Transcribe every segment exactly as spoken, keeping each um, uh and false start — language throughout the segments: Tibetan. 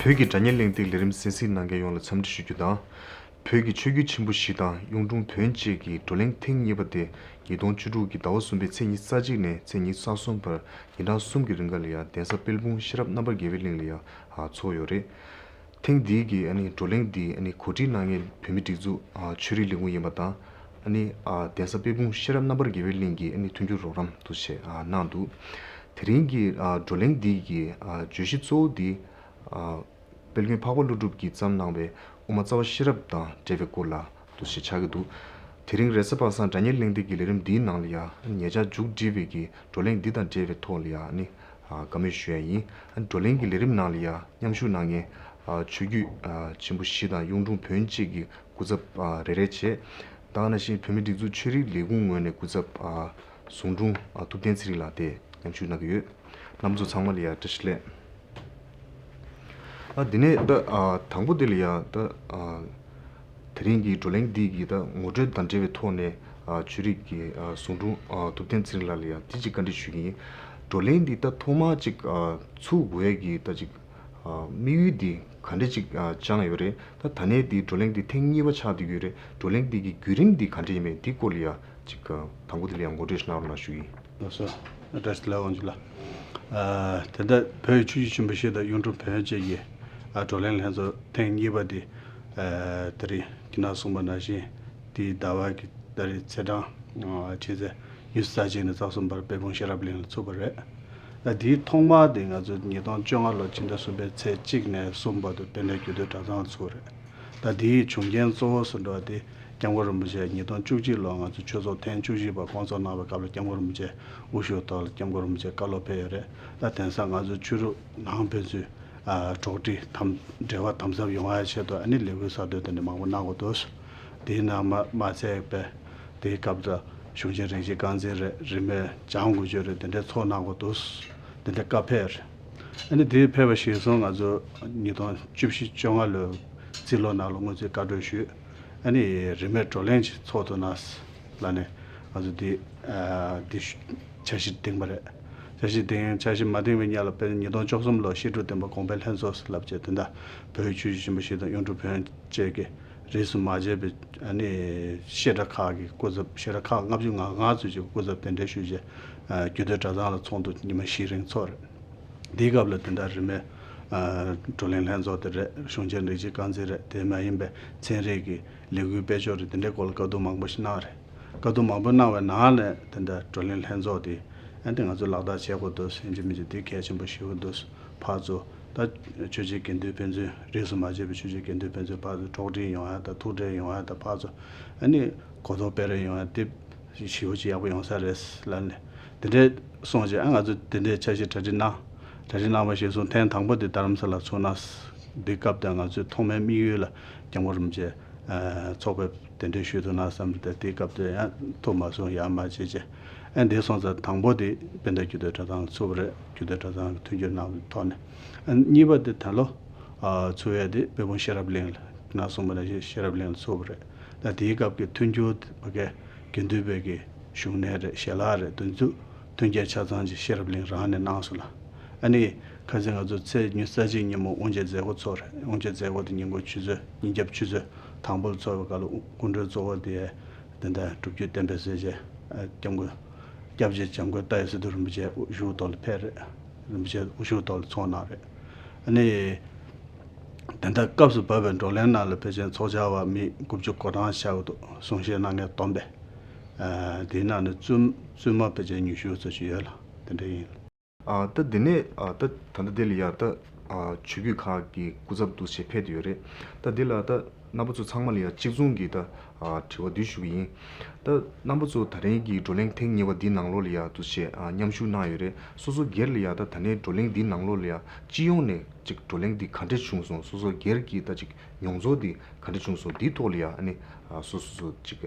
བོད་ཀྱི་དྲ་བརྙན་གླེང་སྟེགས་ལས་རིམ་གསན་གཟིགས་གནང་མཁན་ཡོངས་ལ་འཚམས་འདྲི་ཞུ་རྒྱུ་དང་། བོད་ཀྱི་ཆོས་བརྒྱུད་ཆེན་པོ་བཞི་དང་གཡུང་དྲུང་བོན་བཅས་ཀྱི་བགྲོ་གླེང་ཐེངས་གཉིས་པ་དེ་ཉིས་སྟོང་བཅུ་དྲུག་གི་ཟླ་བ་གསུམ་པའི་ཚེས་ཉི་ཤུ་རྩ་གཅིག་ནས་ཚེས་ཉི་ཤུ་རྩ་གསུམ་བར་ཉིན་གྲངས་གསུམ་གྱི་རིང་ག་ལ་ཡ་གདན་ས་དཔལ་སྤུངས་ཤེས་རབ་རྣམ་པར་རྒྱལ་བའི་གླིང་ལ་ཡ་ཚོགས་ཡོད་རེད། ཐེངས་འདིའི་གི་ཨ་ནི་བགྲོ་གླེང་འདི་ཨ་ནི་གོ་སྒྲིག་གནང་མཁན་བོད་མིའི་སྒྲིག་འཛུགས་ཆོས་རིག་ལས་ཁུངས་ཡིན་པ་དང་། ཨ་ནི་གདན་ས་དཔལ་སྤུངས་ཤེས་རབ་རྣམ་པར་རྒྱལ་བའི་གླིང་གི་ཨ་ནི་མཐུན་འགྱུར་རོགས་རམ་དུ་བྱས་གནང་འདུག་དེ་རིང་གི་བགྲོ་གླེང་འདི་གི་བརྗོད་གཞི་གཙོ་བོ་འདི་དཔལ་མགོན་འཕགས་པ་ཀླུ་སྒྲུབ་ཀྱིས་བརྩམས་གནང་བའི་དབུ་མ་རྩ་བ་ཤེས་རབ་དང་འབྲེལ་བའི་སྐོར་ལ་འདུ་ཤེས་ཆགས་ཀྱི་འདུག་དེ་རིང་རེས་གཟའ་པ་སངས་དྲ་བརྙན་གླེང་སྟེགས་ཀྱི་ལས་རིམ་འདིའི་ནང་ལ་ཡང་ཉེ་ཆར་མཇུག་སྒྲིལ་བའི་གི་བགྲོ་གླེང་འདི་དང་འབྲེལ་བའི་ཐོག་ལ་ཡང་ནི་བཀའ་མོལ་ཞུ་ཡ་ཡིན། བགྲོ་གླེང་གི་ལས་རིམ་ནང་ལ་ཡང་མཉམ་ཞུགས་གནང་མཁན་ཆོས་བརྒྱུད་ཆེན་པོ་བཞི་དང་གཡུང་དྲུང་བོན་བཅས་ཀྱི་སྐུ་ཚབ་རེ་རེ་བྱས། ད་ག་ནང་བཞིན་བོད་མིའི་སྒྲིག་འཛུགས་ཆོས་རིག་ལས་ཁུངས་ངོས་ནས་སྐུ་ཚབ་ཟུང་དྲུང་ཐུབ་བསྟན་ཚེ་རིང་ལགས་དེ་མཉམ་ཞུགས་གནང་གི་ཡོད། རྣམ་པ་ཚོ་ཚང་མ་ལ་ཡང་བཀྲ་ཤིས་བདེ་ལེགས། ཨ་འདི་ནས་ད་ཨ་དང་པོ་དེ་ལ་ཡང་ད་ཨ་དེ་རིང་གི་བགྲོ་གླེང་འདི་གི་ད་ངོ་སྤྲོད་དང་འབྲེལ་བའི་ཐོག་ནས་ཨ་ཆོས་རིག་གི་ཨ་ཟུང་དྲུང་ཨ་ཐུབ་བསྟན་ཚེ་རིང་ལགས་ལ་ཡང་དེ་གཅིག་བཀའ་འདྲི་ཞུ་གི་ཡིན། བགྲོ་གླེང་འདི་ད་ཐོག་མར་གཅིག་ཨ་ཚུགས་དགོས་ཡས་ཀྱི་ད་གཅིག་ཨ་དམིགས་ཡུལ་འདི་ག་འདྲ་གཅིག་ཨ་བཅངས་ཡོད་རེད། ད་ད་ནས་འདི་བགྲོ་གླེང་འདི་ཐེངས་གཉིས་པ་ཆགས་བསྡད་ཡོད་རེད། བགྲོ་གླེང་འདི་གི་བརྒྱུད་རིམ་འདི་ག་འདྲ་ཡིན་མིན་འདི་སྐོར་ལ་ཡང་གཅིག་ཨ་དང་པོ་དེ་ལ་ཡང་ངོ་སྤྲོད་ཞིག་གནང་རོགས་གནང་ཞུ་གི་ཡིན། ལགས་སོ། བཀྲ་ཤིས་བདེ་ལེགས་དབང་ཕྱུག་ལགས། ཨ་དེ་ལྟར་བོད་ཆོས་བརྒྱུད་ཆེན་པོ་བཞི་དང་གཡུང་དྲུང་བོན་བཅས་ཀྱི་ཨ་བགྲོ་གླེང་ལྷན་ཚོགས་ཐེངས་གཉིས་པ་འདི་ཨ་དེ་རིང་ཁྱེད་རང་གསུངས་པ་ནང་བཞིན་འདིའི་ཟླ་བ་གི་ད་རེས་ཚེས་གྲངས་ཨ་ཕྱི་ཚེས་ཉི་ཤུ་རྩ་གཅིག་ནས་རྩ་གསུམ་བར་དཔལ་སྤུངས་ཤེས་རབ་གླིང་ལ་ཚུགས་པ་རེད། ད་འདིའི་ཐོག་མ་དེ་ང་ཚོ་ཉིས་སྟོང་བཅོ་ལྔ་ལོ་ཕྱི་ཟླ་གསུམ་པའི་ཚེས་གཅིག་ནས་གསུམ་བར་དུ་དཔལ་ལྡན་རྒྱུད་སྟོད་གྲྭ་ཚང་ལ་ཚུགས་པ་རེད། ད་དེའི་བྱུང་རྐྱེན་གཙོ་བོ་སུ་འགྲོ་བ་དེ་སྐྱབས་མགོན་རིན་པོ་ཆེ་ཉིས་སྟོང་བཅུ་གཅིག་ལོ་ང་ཚོ་ཆོས་ཚོགས་ཐེངས་བཅུ་བཞི་པ་བསྐོང་ཚོགས་གནང་བའི་སྐབས་ལ་སྐྱབས་མགོན་རིན་པོ་ཆེ་དབུ་བཞུགས་ཐོག་ལ་སྐྱབས་མགོན་རིན་པོ་ཆེ་བཀའ་སློབ་ཕེབས་ཡོད་རེད། ད་དེང་སང་ང་ཚོ་ཆོས་རིག་ནང་ཕན་ཚུན་ཨ་གྲོགས་འདྲིས་དམ་འབྲེལ་བ་དམ་ཟབ་ཡོང་བའི་ཆེད་དུ་ཨ་ནི་ལས་འགུལ་གསར་གཏོད་དེ་འདྲ་མང་པོ་གནང་དགོས་འདུག་དེའི་ནང་མ་མ་ཚད་པའི་དེའི་སྐབས་དུ་གཞུང་ཆེན་རིགས་གཅིག་རྐང་འཛིན་རེད། རིས་མེད་འཇང་དགུ་བཅུ་རེད། དེ་འདྲའི་ཚོགས་གནང་དགོས་འདུག་དེ་འདྲའི་བཀའ་ཕེབས་རེད། ཨ་ནི་དེའི་ཕེབས་པ་གཞིར་བཟུང་ང་ཚོ་ཉིས་སྟོང་བཅུ་བཞི་བཅོ་ལྔ་ལོའི་རྩིས་ལོ་ནང་ལ་སྔོན་རྩིས་བཀའ་འཁྲོལ་ཞུས། ཨ་ནི་རིས་མེད་བགྲོ་གླེང་ཅིག་ཚོགས་ཐུབ་ན་ལབ་ནས་ང་ཚོ་འདི་ཨ་འདི་འཆར་གཞི་བཏིང་པ་རེད། འཆར་གཞི་བཏིང་འཆར་གཞི་མ་བཏིང་བའི་སྔོན་ལ་དཔེར་ན་ཉིས་སྟོང་བཅུ་གསུམ་ལོ་བཤད་སྒྲུབ་བསྟན་པ་གོང་འཕེལ་ལྷན་ཚོགས་ལབ་བྱས་དེ་འདྲ་བོད་ཆོས་བརྒྱུད་ཆེན་པོ་བཞི་དང་གཡུང་དྲུང་བོན་བཅས་ཀྱི་རིས་སུ་མ་ཆད་པའི་ཨ་ནི་བཤད་གྲྭ་ཁག་གི་སྐུ་ཚབ། བཤད་གྲྭ་ཁག་ལྔ་བཅུ་ང་ལྔ་ཙམ་ཅིག་སྐུ་ཚབ་གདན་འདྲེན་ཞུས་རྗེས་རྒྱུད་སྟོད་གྲྭ་ཚང་ལ་ཚོགས་འདུ་ཉི་མ་བཞི་རིང་ཚོགས་རེད། འདིའི་སྐབས་ལ་དེ་འདྲ་རིས་མེད་བགྲོ་གླེང་ལྷན་ཚོགས་དེ་རེད། གཞུང་ཆེན་རིགས་གཅིག་རྐང་འཛིན་རེད། དེ་མ་ཡིན་པའི་ཚན་རིག་གི་ལས་འགུལ་སྤེལ་ཕྱོགས་རེད། དེ་འདྲའི་སྐོར་ལ་བཀའ་བསྡུར་མང་པོ་ཞིག་གནང་རེད། བཀའ་བསྡུར་མང་པོ་གནང་བའི་ནང་ནས་དེ་འདྲ་བགྲོ་གླེང་ལྷན་ཚོགས་དེ་ཨ་ནི་ང་ཚོ་ལག་བསྟར་བྱེད་དགོས་འདུག་ཡིན་གཅིག་མིན་གཅིག་དེ་གལ་ཆེན་པོ་ཞེ་པོ་འདུག་ཕར་ཚུར་ད་ཆོས་བྱེད་དགེ་འདུན་ཕན་ཚུན་རིས་སུ་མ་ཆད་པའི་ཆོས་བྱེད་དགེ་འདུན་ཕན་ཚུན་ཕར་ཚུར་གྲོགས་འདྲིས་ཡོང་ཡ་དང་ཐུག་འཕྲད་ཡོང་ཡ་དང་ཕར་ཚུར་ཨ་ནི་གོ་རྟོགས་སྤེལ་རེས་ཡོང་ཡ་དེ་ཞེ་པོ་ཅིག་ཡག་པོ་ཡོང་ས་རེད་ལབ་ནས་དེ་འདྲས་སོང་རྗེས་ཨ་ང་ཚོ་དེ་འདྲས་འཆར་གཞི་གྲ་སྒྲིག་གནང་། གྲ་སྒྲིག་གནང་བ་གཞིར་བཟུང་ཐེངས་དང་པོ་དེ་རྡ་རམ་ས་ལ་ཚུགས་ན། འདི་སྐབས་དེ་ང་ཚོའི་ཐོག་མའི་དམིགས་ཡུལ་ལ་སྐྱབས་མགོན་རིན་པོ་ཆེ་ཚོགས་ཕེབས་གདན་འདྲེན་ཞུས་ཐུབ་ན་བསམ་པ་དེ་དེའི་སྐབས་དེ་ཡང་ཐུབ་མ་སོང་། ཡར་མར་བྱས་བྱས་ཨ་འདི་སོང་ཙང་དང་པོ་དེ་དཔལ་ལྡན་རྒྱུད་སྟོད་གྲྭ་ཚང་ལ་ཚུགས་པ་རེད། རྒྱུད་སྟོད་གྲྭ་ཚང་གི་མཐུན་འགྱུར་གནང་བའི་ཐོག་ནས་ཨ་གཉིས་པ་དེ་ད་ལོ་ཚུགས་ཡས་དེ་དཔལ་སྤུངས་ཤེས་རབ་གླིང་ལ་ནང་གསུངས་པ་ནང་བཞིན་ཤེས་རབ་གླིང་ལ་ཚུགས་པ་རེད། ད་དེའི་སྐབས་ཀྱི་མཐུན་འགྱུར་ཕ་གའི་དགེ་འདུན་པའི་གི་བཞུགས་གནས་རེད། ཞལ་ལག་རེད། དེ་ཚོ་མཐུན་རྐྱེན་ཆ་ཚང་ཅིག་ཤེས་རབ་གླིང་རང་ནས་གནང་སོང་ལ། ཨ་ནི་ཁ་སང་ང་ཚོ་ཚེས་ཉི་ཤུ་རྩ་གཅིག་ཉིན་མོ་དབུ་འབྱེད་མཛད་སྒོ་ཚོགས་རེད། དབུ་འབྱེད་མཛད་སྒོ་དེ་ཉིན་གུང་ཆུ་ཚོད་ཉིན་རྒྱབ་ཆུ་ཚོད་དང་པོ་ལ་ཚོགས་པའི་སྐབས་ལ་སྐུ་མགྲོན་གཙོ་བོ་དེ་དེ་འདྲ་སྒྲུབ་བརྒྱུད་བསྟན་པའི་སྲས་ཆེན་སྐྱབས་མགོན་སྐྱབས་རྗེ་འཇམ་མགོན་ཏཱའི་སི་ཏུ་རིན་པོ་ཆེ་དབུ་བཞུགས་ཐོག་ལ་ཕེབས་རེད། རིན་པོ་ཆེ་དབུ་བཞུགས་ཐོག་ལ་ཚོགས་གནང་རེད། ཨ་ནི། དེ་འདྲ་སྐབས་སུ་བབས་པའི་བགྲོ་གླེང་ནང་ལ་ཕལ་ཆེར་ཚོགས་བཅར་བ་མི་དགུ་བཅུ་གོ་གྲངས་ཆགས་ཀྱི་འདུག་གསུང་བཤད་གནང་མཁན་བསྡོམས་པས། ཨ་དེའི་ནང་ནས་བཙུན་བཙུན་མ་ཕལ་ཆེར་ཉི་ཤུ་ཙམ་ཞིག་ཡོད་ལ་དེ་འདྲ་ཡིན། ཨ་ད་དེ་ནས་ཨ་ད་ད་ལྟ་དེ་ལ་ཡ་ད་ཨ་ཆོས་བརྒྱུད་ཁག་གི་སྐུ་ཚབ་འདུག་སེ་ཕེབས་བསྡད་ཡོད་རེད། ད་དེ་ལ་ད་རྣམ་པ་ཚོ་ཚང་མ་ལ་ཡ་གཅིག་མཚུངས་ཀྱི་ད་ཨ་དྲི་བ་འདི་ཞུ་གི་ཡིན། ད་རྣམ་པ་ཚོ་ད་རིང་གི་བགྲོ་གླེང་ཐེངས་གཉིས་པ་འདི་ནང་ལོགས་ལ་ཡ་འདུག་སེ་ཨ་མཉམ་ཞུགས་གནང་ཡོད་རེད། སོ་སོ་སྒེར་ལ་ཡ་ད་ད་ནས་བགྲོ་གླེང་འདི་ནང་ལོགས་ལ་ཡ་སྤྱི་ཡོངས་ནས་ཅིག་བགྲོ་གླེང་འདི་ག་འདྲས་བྱུང་སོང་། སོ་སོ་སྒེར་གྱི་ད་ཅིག་མྱོང་ཚོར་འདི་ག་འདྲས་བྱུང་སོང་། འདིའི་ཐོག་ལ་ཡ་ཨ་ནི་ཨ་སོ་སོ་སོ་ཅིག་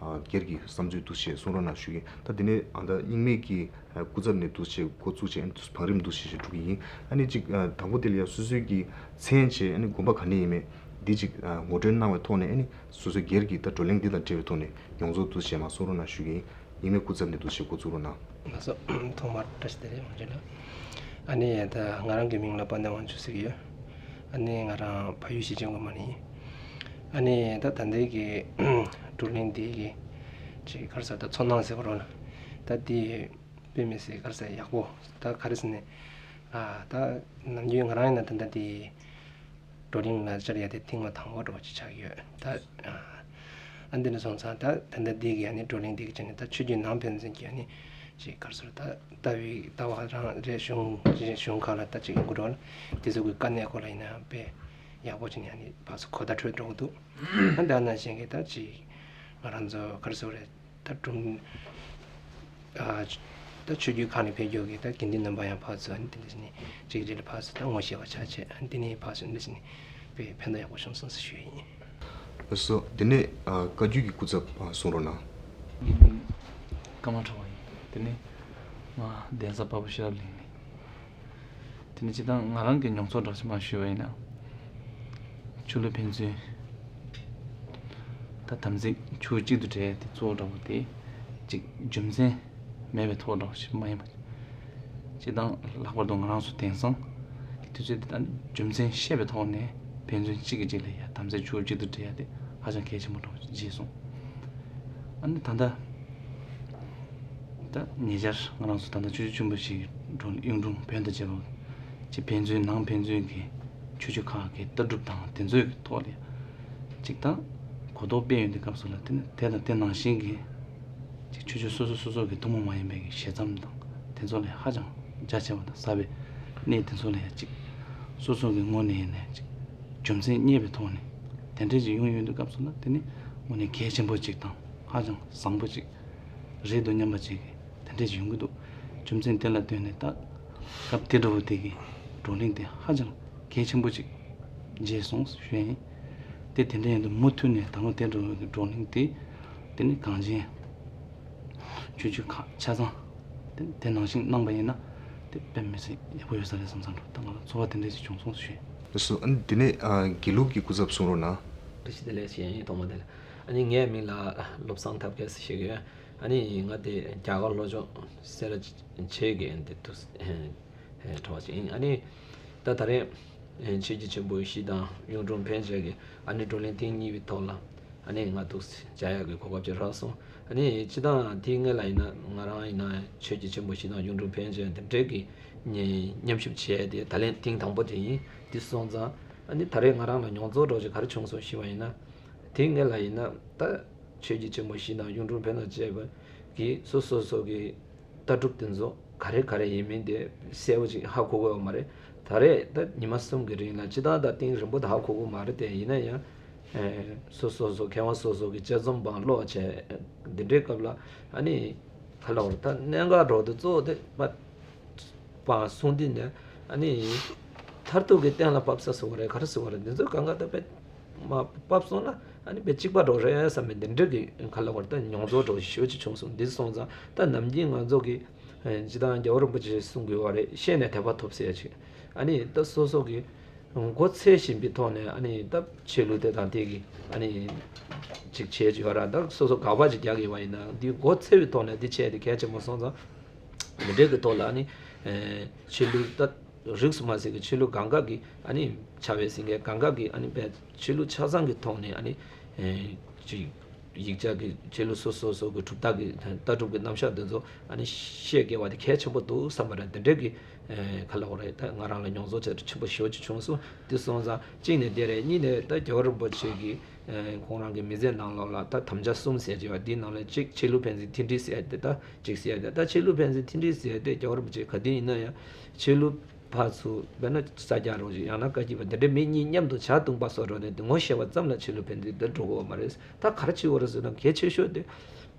ཨ་སྒེར་གྱི་བསམ་ཚུལ་འདུག་སེ་གསུང་རོགས་གནང་ཞུ་གི་ཡིན། ད་དེ་ནས་ཨ་ད་རྙིང་མའི་གི་སྐུ་ཚབ་ནས་འདུག་སེ་འགོ་བཙུགས་བྱས་ཨ་ནི་བང་རིམ་འདུག་སེ་ཞིག་འགྲོ་གི་ཡིན། ཨ་ནི་ཅིག་ཨ་དང་པོ་དེ་ལ་ཡ་སོ་སོའི་གི་མཚན་བྱས་ཨ་ནི་དགོན་པ་ག་ནས་ཡིན་མིན་འདི་ཅིག་ཨ་ངོ་སྤྲོད་གནང་བའི་ཐོག་ནས་ཨ་ནི་སོ་སོའི་སྒེར་གྱི་ད་བགྲོ་གླེང་འདི་དང་འབྲེལ་བའི་ཐོག་ནས་མྱོང་ཚོར་འདུག་སེ་མར་གསུང་རོགས་གནང་ཞུ་གི་ཡིན། རྙིང་མའི་སྐུ་ཚབ་ནས་འདུག་སེ་འགོ་བཙུགས་རོགས་གནང་། ལགས་སོ། ཐོག་མར་བཀྲ་ཤིས་བདེ་ལེགས་དབང་ཕྱུག་ལགས། ཨ་ནི་ད་ང་རང་གི་མིང་ལ་དཔལ་ལྡན་དབང་ཕྱུག་ཟེར་གྱི་ཡོད། ཨ་ནི་ང་རང་ཕ་ཡུལ་གཞིས་བྱེས་སྒོ་མང་ནས་ཡིན། ཨ་ནི་ད་ད་ལྟའི་གི་བགྲོ་གླེང་འདི་གི་ཅིག་ག་རེ་ཟེར། ད་ཚོར་སྣང་ཟེར་བ་རོ་ལ། ད་འདི་དཔེ་མི་སྲིད་ག་རེ་ཟེར་ཡག་པོ། ད་ག་རེ་ཟེར་ནས། ཨ་ད་ནམ་རྒྱུན་ང་རང་ཡིན་ན་ད་ལྟ་འདི་བགྲོ་གླེང་ལ་བཅར་ཡ་དེ་ཐེངས་མ་དང་པོ་འདྲ་བོ་ཅིག་ཆགས་ཀྱི་ཡོད། ད་ཨ་འདི་ནས་སོང་ཙང་ད་ད་ལྟ་འདི་གི་ཨ་ནི་བགྲོ་གླེང་འདི་གི་བྱས་ནས་ད་ཆོས་བརྒྱུད་ནང་ཕན་ཚུན་གྱི་ཨ་ནི་ཅིག་ག་རེ་ཟེར། ད་ལྟ་བའི་ལྟ་བ་རང་རེ་གཞུང་གཞུང་ཁག་ལ་ད་ཅིག་ཡོང་གི་འགྲོ་ལ། དེ་ཚོ་གི་དཀའ་གནད་སྐོར་ལ་ཡིན་ན་ཡང་དཔེ་ཡག་པོ་བྱས་ནས་ཨ་ནི་ཕར་ཚུར་གོ་བརྡ་འཕྲོད་འགྲོ་གི་འདུག། ཨ་ད་ནང་བཞིན་གྱི་ད་ཅིག་ང་རང་ཚོ་ག་རེ་ཟེར་རེད། ད་སྒྲུང་ཨ་ད་ཆོས་བརྒྱུད་ཁག་ནས་ཕེབས་མཁན་གྱི་ད་དགེ་འདུན་རྣམ་པ་ཡང་ཕར་ཚུར་ཨ་ནི་དེ་འདྲ་བྱས་ནས་ཅིག་རེ་ལ་ཕར་ཚུར་ད་ངོ་ཤེས་པ་ཆགས་བྱས། ཨ་ནི་དེ་ནས་ཕར་ཚུར་འདི་འདྲ་བྱས་ནས་དཔེ་ཕན་ཐོགས་ཡག་པོ་བྱུང་སོང་ཟེར་ཞུ་ཡ་ཡིན། ལགས་སོ། དེ་ནས་ཨ་བཀའ་བརྒྱུད་ཀྱི་སྐུ་ཚབ་ཨ་གསུང་རོགས་གནང་། ངའི་མིང་ཀརྨ་ཁྲོ་བོ་ཡིན། དེ་ནས་ང་གདན་ས་དཔའ་བོ་ཤེས་རབ་གླིང་ནས། དེ་ནས་སྤྱིར་བཏང་ང་རང་གི་མྱོང་ཚོར་འདྲ་ཞིག་མར་ཞུས་པ་ཡིན་ན། ཆོས་ལུགས་ཕན་ཚུན་ད་དམ་ཚིག་ཆོས་གཅིག་ཏུ་འབྲེལ་དེ་གཙོ་བོ་འདྲ་བོ་དེ་ཅིག་རྒྱུ་མཚན་མེད་པའི་ཐོག་འདྲ་བོ་ཞིག་མ་ཡིན་པ། སྤྱིར་བཏང་ལྷག་པར་དུ་ང་རང་ཚོ་དེང་སང་གི་དུས་ཚོད་འདི་ད་རྒྱུ་མཚན་ཤེས་པའི་ཐོག་ནས་ཕན་ཚུན་གཅིག་གིས་གཅིག་ལ་ཡ་དམ་ཚིག་ཆོས་གཅིག་ཏུ་འབྲེལ་ཡ་དེ་ཧ་ཅང་གལ་ཆེན་པོ་འདྲ་བོ་ཞིག་མཇལ་སོང་། ཨ་ནི་ད་ལྟ་ད་ཉེ་ཆར་ང་རང་ཚོ་ད་ལྟ་ཆོས་བརྒྱུད་ཆེན་པོ་ཞིག་གི་གཡུང་དྲུང་བོན་དང་བཅས་པ་ཅིག་ཕན་ཚུན་ནང་ཕན་ཚུན་གྱི་ཆོས་བརྒྱུད་ཁག་གི་ལྟ་གྲུབ་དང་དེ་ཚོའི་ཐོག་ལ་ཅིག་ད་གོ་རྟོགས་སྤེལ་ཡོང་དུས་སྐབས་སུ་ལ་དེ་ནི་དེ་དང་དེ་ནང་བཞིན་གྱི་ཅིག་ཆོས་བརྒྱུད་སོ་སོ་སོ་སོ་གི་ཐུན་མོང་མ་ཡིན་པའི་གི་ཞལ་ཙམ་དང་དེ་ཚོ་ལ་ཧ་ཅང་རྒྱ་ཆེ་བ་དང་ཟབ་པའི་གནས་དེ་ཚོ་ལ་ཡང་ཅིག་སོ་སོ་གི་ངོས་ནས་ཡིན་ནའི་ཅིག་རྒྱུ་མཚན་རྙེད་པའི་ཐོག་ནས་དེ་འདྲས་ཅིག་ཡོང་ཡོང་དུས་སྐབས་སུ་ལ་དེ་ནི་དངོས་གནས་གལ་ཆེན་པོ་ཅིག་དང་ཧ་ཅང་བཟང་པོ་ཅིག་རེད་འདུག་སྙམ་པ་ཅིག་གི་དེ་འདྲས་ཅིག་ཡོང་གི་འདུག། རྒྱུ་མཚན་དེ་ལ་ལྟོས་ནས་ད་སྐབས་དེ་འདྲ་བོ་དེ་གི་བགྲོ་གླེང་དེ་ཧ་ཅང་གལ་ཆེན་པོ་ཅིག་མཇལ་སོང་ཞུ་ཡ་ཡིན། དེ་དེ་འདྲ་ཡིན་དུས་མུ་མཐུད་ནས་ད་ལོ་དེ་འདྲ་བོ་གི་བགྲོ་གླེང་དེ་དེ་ནི་གངས་ཅན་ཆོས་བརྒྱུད་ཁག་ཆ་ཚང་དེ་དེ་ནང་བཞིན་གནང་པ་ཡིན་ན་དེ་དཔེ་མི་སྲིད་ཡག་པོ་ཡོད་ས་རེད་བསམ་བསམ་འགྲོ། ད་ང་ལ་ཚོར་བ་དེ་འདྲ་ཞིག་བྱུང་སོང་ཞུ་ཡིན། ལགས་སོ། ཨ་ནི་དེ་ནས་ཨ་དགེ་ལུགས་ཀྱི་སྐུ་ཚབ་གསུང་རོགས་གནང་། བཀྲ་ཤིས་བདེ་ལེགས་ཞུ་ཡ་ཡིན། ཐོག་མ་དེ་ལ་ཨ་ནི་ངའི་མིང་ལ་བློ་བཟང་ཐབས་མཁས་ཟེར་ཞིག་ཡོད། ཨ་ནི་ང་དེ་རྒྱ་གར་ལྷོ་ཕྱོགས་སེ་ར་བྱེས་ཀྱི་འདི་དུ་ཨེ་ཨེ་གྲྭ་པ་ཞིག་ཡིན། ཨ་ནི་ད་ད་རེས་ཨེ་ཆོས་བརྒྱུད་ཆེན་པོ་བཞི་དང་གཡུང་དྲུང་བོན་བཅས་ཀྱི་ཨ་ནི་བགྲོ་གླེང་ཐེངས་གཉིས་པའི་ཐོག་ལ་ཨ་ནི་ང་འདུག་མཇལ་ཡག་གི་གོ་སྐབས་ཅིག་རག་སོང་། ཨ་ནི་སྤྱིར་བཏང་དེའི་སྔོན་ལ་ཡིན་ན་ང་རང་ཡིན་ན་ཆོས་བརྒྱུད་ཆེན་པོ་བཞི་དང་གཡུང་དྲུང་བོན་བཅས་དེ་འདྲའི་གི་ཉེ་མཉམ་ཞུགས་བྱས་ཏེ་ད་ལན་ཐེངས་དང་པོ་དེ་ཡིན། དེ་སོང་ཙང་ཨ་ནི་ད་རེས་ང་རང་ལ་མྱོང་ཚོར་འདྲ་ཅིག་ག་རེ་བྱུང་སོང་ཞུས་པ་ཡིན་ན། དེའི་སྔོན་ལ་ཡིན་ན་ད་ཆོས་བརྒྱུད་ཆེན་པོ་བཞི་དང་གཡུང་དྲུང་བོན་དང་བཅས་པ་གི་སོ་སོ་སོ་གི་ལྟ་གྲུབ་དེ་ཚོ་ག་རེ་ག་རེ་ཡིན་མིན་དེ་གསལ་པོ་ཅིག་ཧ་གོ་གི་ཡོད་མ་རེད། ད་རེས་ད་ཉི་མ་གསུམ་གྱི་རིང་ལ་སྤྱིར་བཏང་ད་གཏིང་རིང་པོ་ད་ཧ་གོ་གི་མ་རེད་དེ། ཡིན་ན་ཡང་ཨེ་སོ་སོ་སོ་མཁས་དབང་སོ་སོ་གི་དཔྱད་རྩོམ་པའང་ཀློག་བྱས་འདི་འདྲའི་སྐབས་ལ་ཨ་ནི་ག་ལབ་དགོས་རེད། ད་གནད་འགག་འདྲ་བོ་དེ་གཙོ་བོ་དེ་མ་པ་གསུང་དུས་ནས་ཨ་ནི་མཐར་ཐུག་གི་གཏན་ལ་ཕབ་ས་ཟེར་བ་རེད། ག་རེ་ཟེར་བ་རེད། འདི་ཚོ་གང་ག་ད་དཔེ་མ་ཕབ་སོང་ན་ཨ་ནི་དཔེ་གཅིག་པ་འདྲ་བོ་རེད་བསམ་པའི་འདི་འདྲ་གི་ག་ལབ་དགོས་རེད། ད་མྱོང་ཚོར་འདྲ་བོ་ཞེ་པོ་ཅིག་བྱུང་སོང་། འདི་སོང་ཙང་ད་ནམ་རྒྱུན་ང་ཚོ་གི་ཨེ་སྤྱིར་བཏང་རྒྱལ་བ་རིན་པོ་ཆེས་གསུང་དགོས་པ་རེད། ཤེས་ནས་དད་པ་ཐོབ་ཟེར་ཡ་ཅིག། ཨ་ནི་ད་སོ་སོ་གི་མགོ་ཚོས་བཞིན་པའི་ཐོག་ནས་ཨ་ནི་ད་ཆོས་ལུགས་དེ་དང་དེ་གི་ཨ་ནི་ཅིག་བྱས་ཅིག་ཡོད་ར། ད་སོ་སོ་དགག་པ་ཅིག་རྒྱག་གི་ཡོད་པ་ཡིན་ན་འདི་མགོ་ཚོས་པའི་ཐོག་ནས་འདི་བྱས་ཏེ་གལ་ཆེན་པོ་སོང་ཙང་འདི་འདྲའི་གི་ཐོག་ལ་ཨ་ནི་ཨེ་ཆོས་ལུགས་ད་རིས་སུ་མ་ཆད་ཀྱི་ཆོས་ལུགས་གང་ག་གི་ཨ་ནི་བྱ་བའི་ཟིན་མཁན་གང་ག་གི་ཨ་ནི་དཔེ་ཆོས་ལུགས་ཆ་ཚང་གི་ཐོག་ནས་ཨ་ནི་ཨེ་ཅིག་ཡིག་ཆ་གི་ཆོས་ལུགས་སོ་སོ་སོ་གི་གྲུབ་རྟགས་ཀྱི་ལྟ་གྲུབ་ཀྱི་རྣམ་གཞག་འདི་ཚོ་ཨ་ནི་ཤེས་དགོས་པ་དེ་གལ་ཆེན་པོ་འདུག་བསམ་པ་རེད། དེ་འདྲའི་གི་ཨེ་ག་ལབ་དགོས་རེད། ད་ང་རང་ལ་མྱོང་ཚོར་ཆེ་ཆེན་པོ་ཞེ་པོ་ཅིག་བྱུང་སོང་། དེ་སོང་ཙང་གཅིག་ནས་དེ་རེད། གཉིས་ནས་ད་རྒྱལ་བ་རིན་པོ་ཆེ་གིས་ཨེ་ཁོང་རང་གི་མི་ཚེ་ནང་ལོགས་ལ་ད་དམ་བཅའ་གསུམ་ཟེར་གྱི་ཡོད་པ་འདིའི་ནང་ལ་གཅིག་ཆོས་ལུགས་ཕན་ཚུན་མཐུན་སྒྲིལ་ཟེར་ཏེ་ད་གཅིག་ཟེར་ཏེ། ད་ཆོས་ལུགས་ཕན་ཚུན་མཐུན་སྒྲིལ་ཟེར་ཏེ་རྒྱལ་བ་རིན་པོ་ཆེ་ག་དུས་ཡིན་ན་ཡང་ཆོས་ལུགས་ཕར་ཚུར་དཔེར་ན་ས་སྐྱ་རོགས་ཅིག་ཡང་ན་བཀའ་བརྒྱུད་པ་འདི་འདྲའི་མི་གཉིས་མཉམ་དུ་བྱ་བརྡུངས་པ་སོགས་འགྲོ་ནས་དེ་ངོ་ཤེས་པ་ཙམ་ལ་ཆོས་ལུགས་ཕན་ཚུན་དེ་འགྲོ་དགོས་པ་མ་རེད། ད་ག་རེ་བྱེད་དགོས་རེད་ཟེར་ན་གལ་ཆེ་ཤོས་དེ་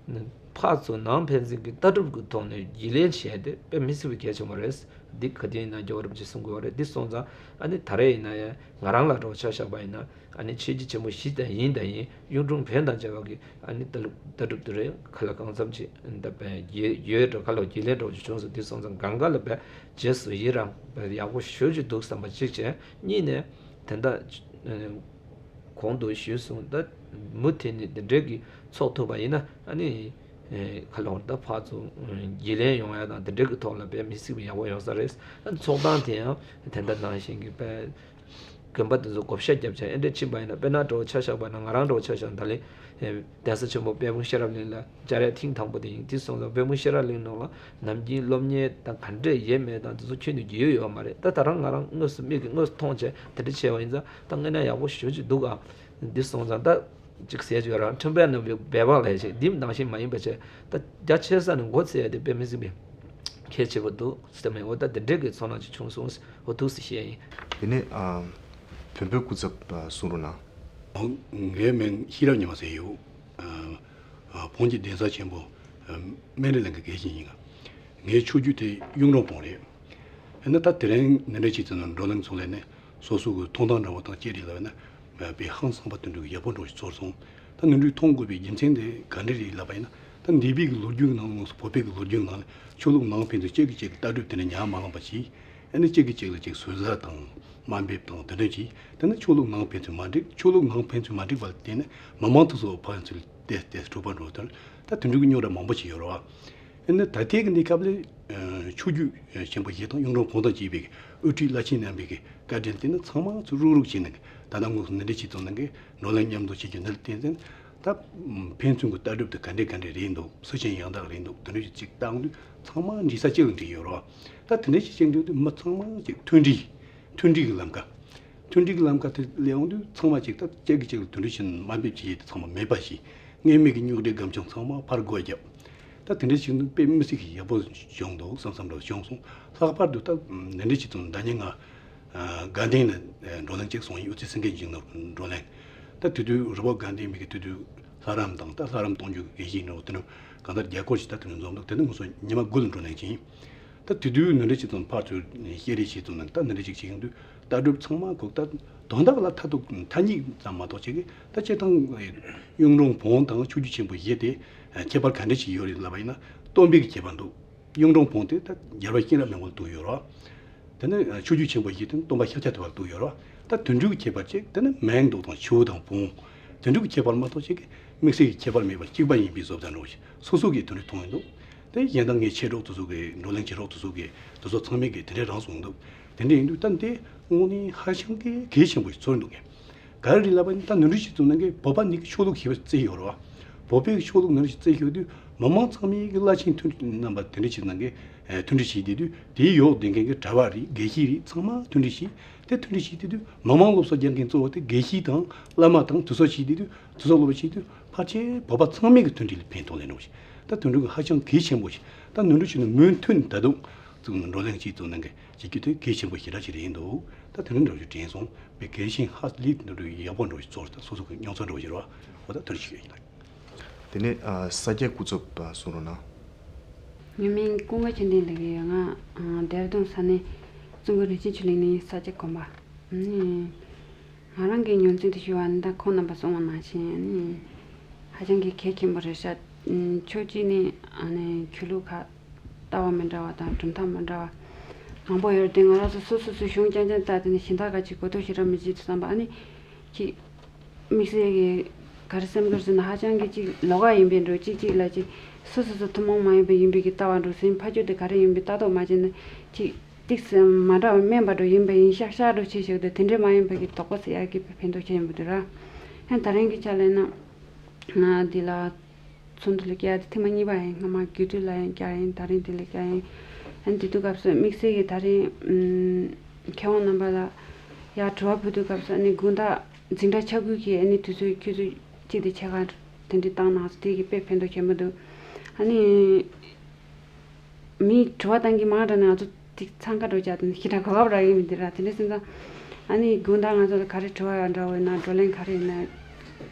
ཕར་ཚུར་ནང་ཕན་ཚུན་གྱི་ལྟ་གྲུབ་ཀྱི་ཐོག་ནས་རྒྱུས་ལོན་བྱས་ཏེ་དཔེ་མི་སྲིད་པའི་གལ་ཆེན་པོ་རེད། འདི་ག་དུས་ཡིན་ན་རྒྱལ་བ་རིན་པོ་ཆེས་གསུང་དགོས་པ་རེད། འདི་སོང་ཙང་ཨ་ནི་ད་རེས་ཡིན་ན་ཡང་ང་རང་ལ་འགྲོ་ཆ་བཞག་པ་ཡིན་ན་ཨ་ནི་ཆོས་བརྒྱུད་ཆེན་པོ་བཞི་དང་ཡིན་དང་ཡིན་གཡུང་དྲུང་བོན་དང་བཅས་པ་གི་ཨ་ནི་ལྟ་ལུགས་ལྟ་གྲུབ་དེ་རེད། ག་ལ་གང་འཚམ་ཅིག་ད་བས་ཡོད་ཡོད་འགྲོ་ག་ལ་རྒྱུས་ལོན་འགྲོ་ཅིག་བྱུང་སོང་། དེ་སོང་ཙང་གང་ག་ལ་བས་རྗེས་སུ་ཡི་རང་བས་ཡག་པོ་ཞེ་ཅིག་འདུག་བསམ་པ་གཅིག་བྱས། གཉིས་ནས་དེ་འདྲ་གོང་དུ་ཞུས་སོང་། ད་མུ་མཐུད་ནས་དེ་འདྲའི་གི་ཚོགས་ཐུབ་པ་ཡིན་ན་ཨ་ནི་ག་ལ་བར་ད་ཕར་ཚུར་རྒྱུས་ལོན་ཡོང་ཡ་དང་དེ་འདྲའི་གི་ཐོག་ལ་བས་མི་སྲིད་པ་ཡག་པོ་ཡོང་ས་རེད། ཨ་ནི་ཚོགས་སྟངས་དེ་ཡང་དེ་འདྲ་ནང་བཞིན་གི་བས། དགོན་པ་དེ་ཚོ་བགོ་བཤའ་བརྒྱབ་བྱས་ཨེ་འདྲ་ཕྱིན་པ་ཡིན་ན། དཔེར་ན་འདྲ་བོ་ཆ་བཞག་པ་ན། ང་རང་འདྲ་བོ་ཆ་བཞག་ན། ད་ལན་གདན་ས་ཆེན་པོ་དཔལ་སྤུངས་ཤེས་རབ་གླིང་ལ་བཅར་ཡ་ཐེངས་དང་པོ་དེ་ཡིན། དེ་སོང་ཙང་དཔལ་སྤུངས་ཤེས་རབ་གླིང་ནང་ལ་ནམ་རྒྱུན་སློབ་གཉེར་དང་ག་འདྲས་ཡོད་མེད་དང་དེ་ཚོ་ཁྱོན་ནས་རྒྱུས་ཡོད་ཡོད་མ་རེད། ད་ད་རང་ང་རང་དངོས་སུ་མིག་གིས་དངོས་སུ་མཐོང་བྱས་དེ་འདྲ་བྱས་པ་ཡིན་ཙང་ད་དངོས་གནས་ཡག་པོ་ཞེ་པོ་ཅིག་འདུག་ཨ། འདི་སོང་ཙང་ད་ཅིག་ཟེར་རྒྱུ་རང་ཁྲིམས་དཔོན་རྣམ་པའི་འབད་པ་ལས་ཆེ། འདི་ནང་བཞིན་མ་ཡིན་པ་བྱས། ད་རྒྱ་ཆེ་ས་ནས་མགོ་ཚོས་ཡ་དེ་དཔེ་མི་སྲིད་པའི་གལ་ཆེ་པོ་འདུག་ཟེར་མེད། འོ་ད་དེ་འདྲས་ཀྱི་ཚོར་སྣང་ཅིག་བྱུང་སོང་། འོ་ཐུགས་སུ་བཤད་ཡིན། དེ་ནས་ཨ། བོན་པོའི་སྐུ་ཚབ་གསུང་རོགས་གནང་། ངའི་མིང་ཤེས་རབ་ཉི་མ་ཟེར་ཡོད། ཨ། ཨ། བོན་གྱི་གདན་ས་ཆེན་པོ་ཨ། སྨན་རི་གླིང་གི་དགེ་བཤེས་ཡིན། ངའི་ཆོས་བརྒྱུད་དེ་གཡུང་དྲུང་བོན་རེད། ཨ་ནི་ད་དེ་རིང་འདི་འདྲ་ཅིག་ཙམ་ན་བགྲོ་གླེང་ཚོགས་ལས་ནས་སོ་སོ་གི་མཐོང་སྟངས་འདྲ་བོ་དང་བཅས་རེད་ལབ་ན། དཔེ་ཧང་སངས་པ་དོན་འགྲུབ་ཡག་པོ་འདྲ་བོ་ཞིག་ཚོར་སོང་། ད་དོན་འགྲུབ་མཐོང་དགོས་པའི་རྒྱུ་མཚན་དེ་ག་འདྲ་རེད་ལབ་པ་ཡིན་ན། ད་འདས་པའི་གི་ལོ་རྒྱུས་ནང་ལོགས་སུ་བོད་པའི་གི་ལོ་རྒྱུས་ནང་ལ་ཆོས་ལུགས་ནང་ཕན་ཚུན་གཅིག་གིས་གཅིག་གི་ལྟ་གྲུབ་དེ་འདྲ་ཉར་མ་བླངས་པ་ཞིག་ཨ་ནི་གཅིག་གིས་གཅིག་ལ་གཅིག་ཟུར་ཟ་དང་དམའ་འབེབས་དང་དེ་འདྲ་ཅིག་དེ་ནི་ཆོས་ལུགས་ནང་ཕན་ཚུན་མ་འགྲིག་ཆོས་ལུགས་ནང་ཕན་ཚུན་མ་འགྲིག་པ་ལ་བརྟེན་ནས་མི་མང་དེ་ཚོ་ཕན་ཚུན་ཏེ་ཏེ་འཁྲུག་པ་འགྲོ་དོན་ད་དོན་འགྲུབ་ཀྱི་རྙོག་དྲ་མང་པོ་ཞིག་ཡོད་རེད་བ། ཨ་ནི་ད་ལྟའི་གི་གནས་སྐབས་ལ་ཆོས་བརྒྱུད་ཆེན་པོ་བཞི་དང་གཡུང་དྲུང་བོན་དང་བཅས་པའི་དབུ་ཁྲིད་བླ་ཆེན་རྣམ་པའི་གི་བཀའ་དྲིན་བརྟེན་ནས་ཚང་མ་ཚུར་རུག་རུག་བྱས་ནས་ད་ལྟ་དངོས་སུ་འདི་འདྲ་ཅིག་ཙམ་ནང་གི་བགྲོ་གླེང་མཉམ་དུ་བྱེད་རྒྱུ་འདི་ལ་བརྟེན་ཚེ། ད་ཕན་ཚུན་གྱི་ལྟ་གྲུབ་དེ་ག་འདྲས་ག་འདྲས་རེད་འདུག་སུ་ཆེན་ཡང་དག་རེད་འདུག་དེ་འདྲ་ཅིག་ཅིག་བཏང་དུས་ཚང་མ་འགྲིག་ས་གཅིག་ལ་འགྲིག་ཡོད་རེད་བ། ད་དེ་འདྲ་ཅིག་བྱེད་འགྲོ་དུས་མི་ཚང་མ་ཅིག་མཐུན་སྒྲིལ་མཐུན་སྒྲིལ་གྱི་ལམ་ཁ། མཐུན་སྒྲིལ་གྱི་ལམ་ཁ་དེ་སླེབས་ཡོང་དུས་ཚང་མ་ཅིག་ད་གཅིག་གིས་གཅིག་ལ་དོན་འགྲུབ་བྱེད་ན་དམའ་འབེབས་བྱེད་ཡས་དེ་ཚང་མ་མེད་པ་ཞིག་སྔོན་མའི་གི་རྙོག་དྲའི་སྒམ་ཆུང་ཚང་མ་ཕར་སྒོ་བརྒྱབ། ད་དེ་འདྲ་ཞིག་ནི་དཔེ་མི་སྲིད་ཀྱི་ཡག་པོ་བྱུང་འདུག་བསམ་བསམ་འདྲ་བྱུང་སོང་། ལྷག་པར་དུ་ད་འདི་འདྲ་ཞིག་དང་ཟླ་ཉིན་ང་དགའ་ལྡན་ལ་བགྲོ་གླེང་ཅིག་སོང་ཡིན། ཨུ་ཚེ་སེང་གེ་འཇིགས་ནོར་བགྲོ་གླེང་། ད་དེ་དུས་རི་བོ་དགའ་ལྡན་མི་གི་དེ་དུས་ལྷ་རམས་དང་ད་ལྷ་རམས་གཏོང་རྒྱུ་དགེ་བཤེས་འདྲ་བོ་དེ་འདྲ་གང་ལྟར་བརྒྱ་སྐོར་ཞིག་ད་དེ་འདྲ་འཛོམས་འདུག་དེ་ནི་ང་ཚོ་ཉི་མ་དགུ་ལ་བགྲོ་གླེང་ཅིག་ཡིན། ད་དེ་དུས་འདི་འདྲ་ཅིག་ཙམ་ཕར་ཚུར་བཤད་རེས་བྱས་ཙམ་ན་ད་འདི་འདྲ་ཅིག་བྱེད་ཀྱི་འདུག་ལྟ་གྲུབ་ཚང་མ་གོ་ད་དོན་དག་ལ་མཐའ་ཐུག་མཐའ་གཉིས་ཙམ་མ་གཏོགས་བྱེད་ཀྱི་ད་སྤྱིར་བཏང་གཡུང་དྲུང་བོན་དང་ཆོས་བརྒྱུད་ཆེན་པོ་བཞི་དེ་ཁྱད་པར་ག་འདྲ་ཅིག་ཡོད་རེད་ལབ་པ་ཡིན་ན་སྟོན་པའི་གི་ཁྱད་པར་འདུག་གཡུང་དྲུང་བོན་དེ་ད་རྒྱལ་བ་གཤེན་རབ་མི་བོ་ལ་གཏུགས་ཡོད་རེད། དེ་ནས་ཆོས་བརྒྱུད་ཆེན་པོ་བཞི་དེ་སྟོན་པ་ཤཱཀྱ་ཐུབ་པ་ལ་གཏུགས་ཡོད་རེད། ད་དོན་འགྲུབ་ཀྱི་ཁྱད་པར་གཅིག་དེ་ནི་མིང་འདོགས་དང་ཆོས་དང་བོན། དོན་འགྲུབ་ཀྱི་ཁྱད་པར་མ་གཏོགས་གཅིག་གི་དམིགས་བསལ་གྱི་ཁྱད་པར་མེད་པ་གཅིག་པ་ཡིན་པའི་བཟོ་ལྟ་འདྲ་བོ་ཞིག་སོ་སོ་གིས་དོན་འགྲུབ་མཐོང་ཡོང་འདུག་དེ་གཞན་དག་ངའི་མཆེད་གྲོགས་དེ་ཚོ་གིས་བགྲོ་གླེང་བྱེད་རོགས་དེ་ཚོ་གིས་དེ་ཚོ་ཚང་མས་གིས་དེ་འདྲའི་རང་གསུངས་འདུག་དེ་འདྲ་ཡིན་དུས་ད་འདི་དངོས་གནས་ཧ་ཅང་གི་གལ་ཆེན་པོ་ཞིག་ཚོར་འདུག་གས། ག་རེ་རེད་ལབ་པ་ཡིན་ན་ད་འདི་འདྲ་ཞིག་བཙུགས་ནང་གི་བོད་པ་ནི་གི་ཆོས་ལུགས་ཞེས་པ་བརྩི་ཡོད་རེད་བ། བོད་པའི་ཆོས་ལུགས་འདི་འདྲ་ཞིག་བརྩི་ཡོད་དུས་མི་མང་ཚང་མས་གི་བླ་ཆེན་མཐུན་རྣམ་པ་དེ་འདྲ་ཞིག་ནང་གི་མཐུན་སྒྲིལ་བྱས་བསྡད་དུས་དེའི་འོག་སྡོད་མཁན་གི་གྲྭ་པ་རེད་དགེ་བཤེས་རེད་ཚང་མ་མཐུན་སྒྲིལ་བྱས། དེ་མཐུན་སྒྲིལ་བྱས་བསྡད་དུས་མི་མང་སློབ་གསོ་རྒྱག་མཁན་གཙོ་བོ་དེ་དགེ་བཤེས་དང་བླ་མ་དང་དེ་ཚོ་བྱས་བསྡད་དུས་དེ་ཚོ་སློབ་པ་བྱས་དུས་ཕལ་ཆེར་བོད་པ་ཚང་མས་གི་མཐུན་སྒྲིལ་ལ་ཕན་ཐོགས་ལས་འགྲོ་བ་ཞིག་ད་དོན་འགྲུབ་ཀྱི་ཧ་ཅང་གལ་ཆེན་པོ་ཞིག་ད་འདི་འདྲ་བྱས་ན་མུ་མཐུད་ད་དུང་བཙུགས་ནས་བགྲོ་གླེང་ཅིག་བཙུགས་གནང་གི་བྱེད་རྒྱུ་དེ་གལ་ཆེན་པོ་ཞེ་དྲག་ཅིག་རེད་འདུག་ད་དེ་འདྲ་འདྲ་བོ་ཞིག་དྲན་སོང་། དཔེ་གལ་ཆེན་ཧ་ལས་འདི་འདྲ་ཡག་པོ་འདྲ་བོ་ཞིག་ཚོར་ད་སོ་སོ་གི་མྱོང་ཚོར་འདྲ་བོ་ཞིག་རེད་བ། འོ་ད་དེ་འདྲ་ཞིག་ཡིན་ལགས། དེ་ནས་ཨ་ས་སྐྱ་སྐུ་ཚབ་ཨ་གསུང་རོགས་གནང་། ངའི་མིང་ཀུན་དགའ་ཆོས་ལྡན་ལགས་ཡོད། ང་ཨ་ལྡེ་ར་ལྡུན་ས་གནས་ཙུང་གུ་རིན་ཆེན་ཆོས་གླིང་ནས་ས་སྐྱ་དགོན་པ། ཨ་ནི་ང་རང་གི་ཉོན་ཚུལ་དུ་ཞུ་བ་ནི་ད་ཁོང་རྣམ་པ་གསུངས་པ་ནང་བཞིན་ཨ་ནི་ཧ་ཅང་གི་གལ་ཆེན་པོ་རེད་ཤག་ཕྱོགས་གཅིག་ནས་ཨ་ནི་ཆོས་ལུགས་ཁག་ལྟ་བ་མི་འདྲ་བ་དང་གྲུབ་མཐའ་མི་འདྲ་བ་མང་པོ་ཡོད་རེད་དེ། ང་རང་ཚོ་སོ་སོ་སོའི་གཞུང་རྐྱང་རྐྱང་བལྟས་ཏེ་ནི་གཞན་དག་ག་ཅིག་གོ་རྟོགས་ཞེ་དྲག་མི་བྱེད་དུ་བསམ་པ་ཨ་ནི་ཅིག་དམིགས་བསལ་གྱི་ག་རེ་སེམས་ཁུར་ཟེར་ན་ཧ་ཅང་གི་ཅིག་ལོགས་ཀ་ཡིན་པའི་འགྲོ་གཅིག་གཅིག་ལ་ཅིག་སོ་སོ་སོ་ཐུན་མོང་མ་ཡིན་པའི་ཡིན་པའི་གི་ལྟ་བ་འགྲོ་ཟིན་ཕ་ཆོས་དེ་ག་རེ་ཡིན་པའི་ལྟ་རྟོག་མ་བྱས་ན་ཅིག་ཏིག་སེ་མ་འདྲ་བ་དམན་པ་འགྲོ་ཡིན་པ་ཡིན་ཤག་ཤག་འགྲོ་ཆེ་ཤག་དེ་དེ་འདྲས་མ་ཡིན་པ་གི་དོགས་པ་ཟེར་ཡག་གི་ཕན་ཐོགས་ཆེན་པོ་དེ་ར། ཡང་ད་རིང་གི་ཆ་ལ་ན་ང་འདི་ལ་ཚོགས་འདུ་ལ་བསྐྱལ་ཏེ་ཐེངས་མ་གཉིས་པ་ཡིན། སྔ་མ་རྒྱུད་སྟོད་ལ་ཡང་བསྐྱལ་ཡིན། ད་རིང་འདི་ལ་བསྐྱལ་ཡིན། ཨ་ནི་དེ་དུས་སྐབས་སུ་དམིགས་བསལ་གྱི་ད་རིང་མཁས་དབང་རྣམ་པ་ལ་ཡར་དྲི་བ་ཕུལ་དུས་སྐབས་སུ་ཨ་ནི་དགོང་དག་འཛིན་གྲྭ་ཆ་དགུ་གི་ཨ་ནི་དུས་ཚོད་ཁྱོད་ཚོས་གཅིག་དེ་ཆ་ག་དེ་འདྲས་བཏང་གནང་སོང་། དེ་གི་དཔེ་ཕན་ཐོགས་ཆེན་པོ་འདུག་ཨ་ནི། མིས་དྲི་བ་བཏང་གི་མང་དྲགས་ནས་ང་ཚོ་ཏིག་འཚང་ཁ་འགྲོ་བྱས་དེ་ནས་ཞེ་དྲག་གོ་སྐབས་རག་གི་མི་འདུག་ར། དེ་འདྲ་སེམས་ཙང་ཨ་ནི་དགོང་དག་ང་ཚོ་ལ་ག་རེ་དྲི་བ་ཡང་འདྲ་བོ་ཡིན་ན་བགྲོ་གླེང་ག་རེ་ཡིན་ན་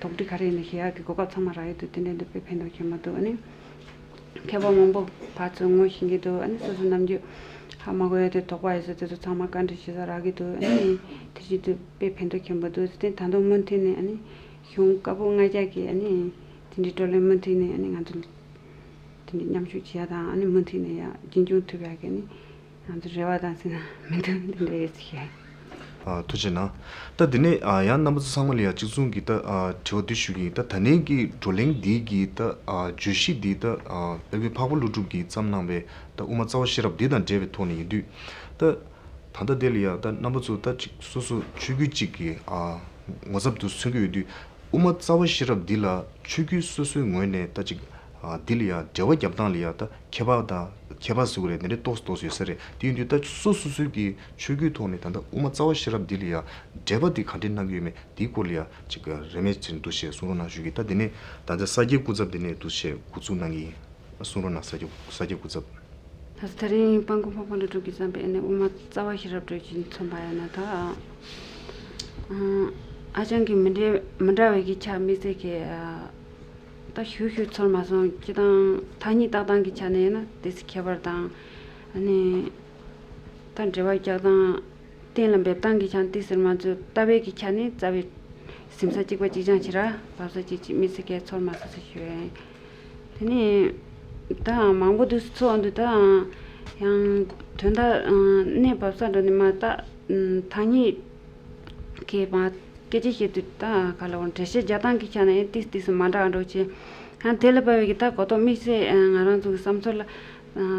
དོགས་འདྲི་ག་རེ་ཡིན་ན་ཞུ་ཡག་གི་གོ་སྐབས་ཚང་མ་རག་ཡོད་འདུག་དེ་འདྲ་འདུག་དཔེ་ཕན་ཐོགས་ཆེན་པོ་འདུག་ཨ་ནི་མཁས་པ་མང་པོ་ཕར་ཚུར་ངོ་ཤེས་ཀྱི་འདུག་ཨ་ནི་སོ་སོ་ནམ་རྒྱུན་ཧ་མ་གོ་ཡ་དེ་དོགས་པ་ཡོད་ས་དེ་ཚོ་ཚང་མ་བཀའ་འདྲི་ཞུ་ས་རག་གི་འདུག་ཨ་ནི་དེ་བཞིན་དུ་དཔེ་ཕན་ཐོགས་ཆེན་པོ་འདུག་དེ་ད་དུང་མུ་མཐུད་ནས་ཨ་ནི་གཞུང་བཀའ་པོད་ལྔ་བརྒྱ་གི་ཨ་ནི་དེ་འདྲའི་བགྲོ་གླེང་མུ་མཐུད་ནས་ཨ་ནི་ང་ཚོ། དེ་འདྲའི་མཉམ་ཞུགས་བྱེད་ཡ་དང་ཨ་ནི་མུ་མཐུད་ནས་ཡང་རྒྱུན་སྐྱོང་ཐུབ་ཡ་གི་ནི་ང་ཚོ་རེ་བ་དང་ཟེར་ན་མི་འདུག་དེ་འདྲ་ཡོད་ཟེར་ཞུ་ཡ་ཡིན། ཨ། ཐུགས་རྗེ་གནང་། ད་དེ་ནས་ཨ་ཡང་རྣམ་པ་ཚོ་ཚང་མ་ལ་ཡང་གཅིག་མཚུངས་ཀྱི་ད་ཨ་དྲི་བ་འདི་ཞུ་གི་ཡིན། ད་ད་ལན་གྱི་བགྲོ་གླེང་འདི་གི་ད་ཨ་བརྗོད་གཞི་འདི་ད་ཨ་དཔེ་མི་སྲིད་འཕགས་པ་ཀླུ་སྒྲུབ་ཀྱིས་བརྩམས་གནང་བའི་ད་དབུ་མ་རྩ་བ་ཤེས་རབ་འདི་དང་འབྲེལ་བའི་ཐོག་ནས་ཡིན་དུས་ད། ད་ལྟ་དེ་ལ་ཡང་ད་རྣམ་པ་ཚོ་ད་ཅིག་སོ་སོ་ཆོས་བརྒྱུད་ཅིག་གི་ཨ་ངོ་ཚབ་ཏུ་མཚོན་གྱི་ཡོད་དུས། དབུ་མ་རྩ་བ་ཤེས་རབ་འདི་ལ་ཆོས་བརྒྱུད་སོ་སོའི་ངོས་ནས་ད་ཅིག་ཨ་འདི་ལ་ཡང་འབྲེལ་བ་རྒྱབ་སྟངས་ལ་ཡང་ད་ཁྱད་པར་དང་ཁྱད་པར་ཟེར་དགོས་རེད། དེ་འདྲའི་ཏོག་ཙམ་ཏོག་ཙམ་ཡོད་ས་རེད། དེ་ཡིན་དུས་ད་སོ་སོ་སོའི་གི་ཆོས་བརྒྱུད་ཐོག་ནས་ད་ལྟ་དབུ་མ་རྩ་བ་ཤེས་རབ་འདི་ལ་ཡང་འབྲེལ་བ་འདི་ག་འདྲས་གནང་གི་ཡོད་མེད། དེའི་སྐོར་ལ་ཡང་ཅིག་རེ་མེད་ཅིག་འདུ་ཤེས་གསུང་རོགས་གནང་ཞུ་གི། ད་དེ་ནས་ད་ལྟ་ས་སྐྱའི་སྐུ་ཚབ་དེ་ནས་འདུ་ཤེས་འགོ་འཛུགས་གནང་གི་ཡིན། གསུང་རོགས་གནང་། ས་སྐྱ་ས་སྐྱ་སྐུ་ཚབ། ད་ད་རིང་སྤང་སྐུ་འཕགས་པ་ཀླུ་སྒྲུབ་ཀྱིས་བརྩམས་པའི་ཨ་ནི་དབུ་མ་རྩ་བ་ཤེས་རབ་བགྲོས་ཀྱིས་མཚོན་པ་ཡིན་ན། ད་ཨ་ཅང་གི་མི་འདྲ་མི་འདྲ་བའི་གི་ཆ་དམིགས་བསལ་གྱི་ཨ་ད་ཞུ་ཞུ་ཚོར་མ་སོང་། སྤྱི་དང་ཐ་སྙད་བཏགས་སྟངས་ཀྱི་ཆ་ནས་ཡིན་ན་དེ་ཚོ་ཁྱད་པར་དང་། ཨ་ནི་ད་འབྲེལ་བ་རྒྱག་སྟངས། གཏན་ལ་འབེབས་སྟངས་ཀྱི་ཆ་ནས་དེ་ཟེར་མ་ཚོ་ལྟ་བའི་གི་ཆ་ནས་རྩ་བའི་ཟིན་ས་གཅིག་པ་གཅིག་རྐྱང་བྱེད་ར་བབས་ས་གཅིག་གཅིག་དམིགས་བསལ་གྱི་ཚོར་མ་སོང་ཟེར་ཞུ་ཡ་ཡིན། དེ་ནས་ད་མང་པོ་འདུག་ཚོགས་འདུག་ད་ཡང་དོན་དག་གནས་བབ་ས་འགྲོ་ནས་མ་ད་ཐ་སྙད་ཀྱི་མ་སྐད་ཆ་བཤད་དུས་ད་ག་ལ་འོང་། འགྲེལ་བཤད་རྒྱག་སྟངས་ཀྱི་ཆ་ནས་ཡང་ཏིས་ཏིས་སུ་མ་འདྲ་བ་འགྲོ་ཆེ། ཡང་དེ་ལ་བབས་པའི་གི་ད་གོ་རྟོགས་དམིགས་བསལ་ང་རང་ཚོ་གི་བསམ་ཚུལ་ལ་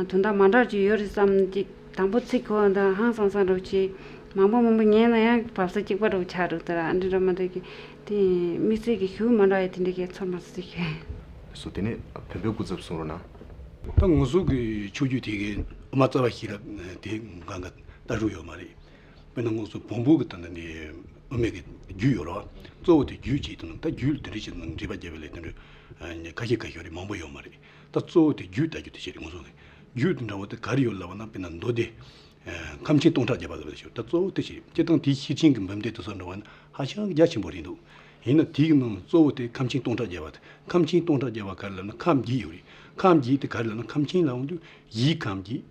དོན་དག་མ་འདྲ་ཅིག་ཡོད་རེད་བསམ་གྱི། དང་པོ་ཚིག་གོ་འདི་ཧང་སང་སང་འགྲོ་ཆེ། མང་པོ་མང་པོ་ཉན་ན་ཡང་བབས་ས་གཅིག་པ་འགྲོ་ཆགས་འགྲོ་ད་ར། ཨ་འདྲ་འདྲ་མ་འདྲ་གི་དེ་དམིགས་བསལ་གྱི་ཞུ་མ་འདྲ་ཡ་དེ་འདྲ་གི་ཚོར་མ་སོང་ཟེར་ཞུ། སོ་དེ་ནས་བོན་པོའི་སྐུ་ཚབ་གསུང་རོགས་གནང་། ད་ང་ཚོ་གི་ཆོས་བརྒྱུད་དེ་གི་དབུ་མ་རྩ་བ་ཤེས་རབ་དེ་གང་ག་ལྟ་གྲུབ་ཡོད་མ་རེད། དཔེར་ན་ང་ཚོ་བོན་པོ་གི་ད་ནི་དབུ་མའི་གི་རྒྱུད་ཡོད་རེད་བ། གཙོ་བོ་དེ་རྒྱུད་ཅིག་དང་ད་རྒྱུད་དེ་འདྲ་ཞིག་ནང་འགྲེལ་པ་རྒྱབ་པ་ལས་དེ་འདྲ་ཁ་ཤས་ཁ་ཤས་རེད། མང་པོ་ཡོད་མ་རེད། ད་གཙོ་བོ་དེ་རྒྱུད་ལྟ་རྒྱུ་དེ་ཞིག་རེད། ང་ཚོ་གི་རྒྱུད་དེ་འདྲ་བོ་དེ་ག་རེ་ཡོད་ལབ་པ་ན། དཔེར་ན་མདོ་སྡེ། ཁམས་ཆེན་སྟོང་ཕྲག་བརྒྱ་པ་ལབ་པ་ཞིག་ད་གཙོ་བོ་དེ་ཞིག་རེད། སྤྱིར་བཏང་དེའི་ཤེར་ཕྱིན་གྱི་འབུམ་སྡེ་དེ་ཚོ་འདྲ་བ་ན་ཧ་ཅང་རྒྱ་ཆེན་པོ་རེད་འདུག་ཡིན་ན་དེའི་ནང་གཙོ་བོ་དེ་ཁམས་ཆེན་སྟོང་ཕྲག་བརྒྱ་པ་དེ། ཁམས་ཆེན་སྟོང་ཕྲག་བརྒྱ་པ་ག་རེ་ལབ་ན་ཁམས་བརྒྱད་ཡོད་རེད། ཁམས་བརྒྱད་དེ་ག་རེ་ལབ་ན་ཁམས་ཆེན་ལབ་ཡོང་དུས་ཡིད་ཁམས་བརྒྱད།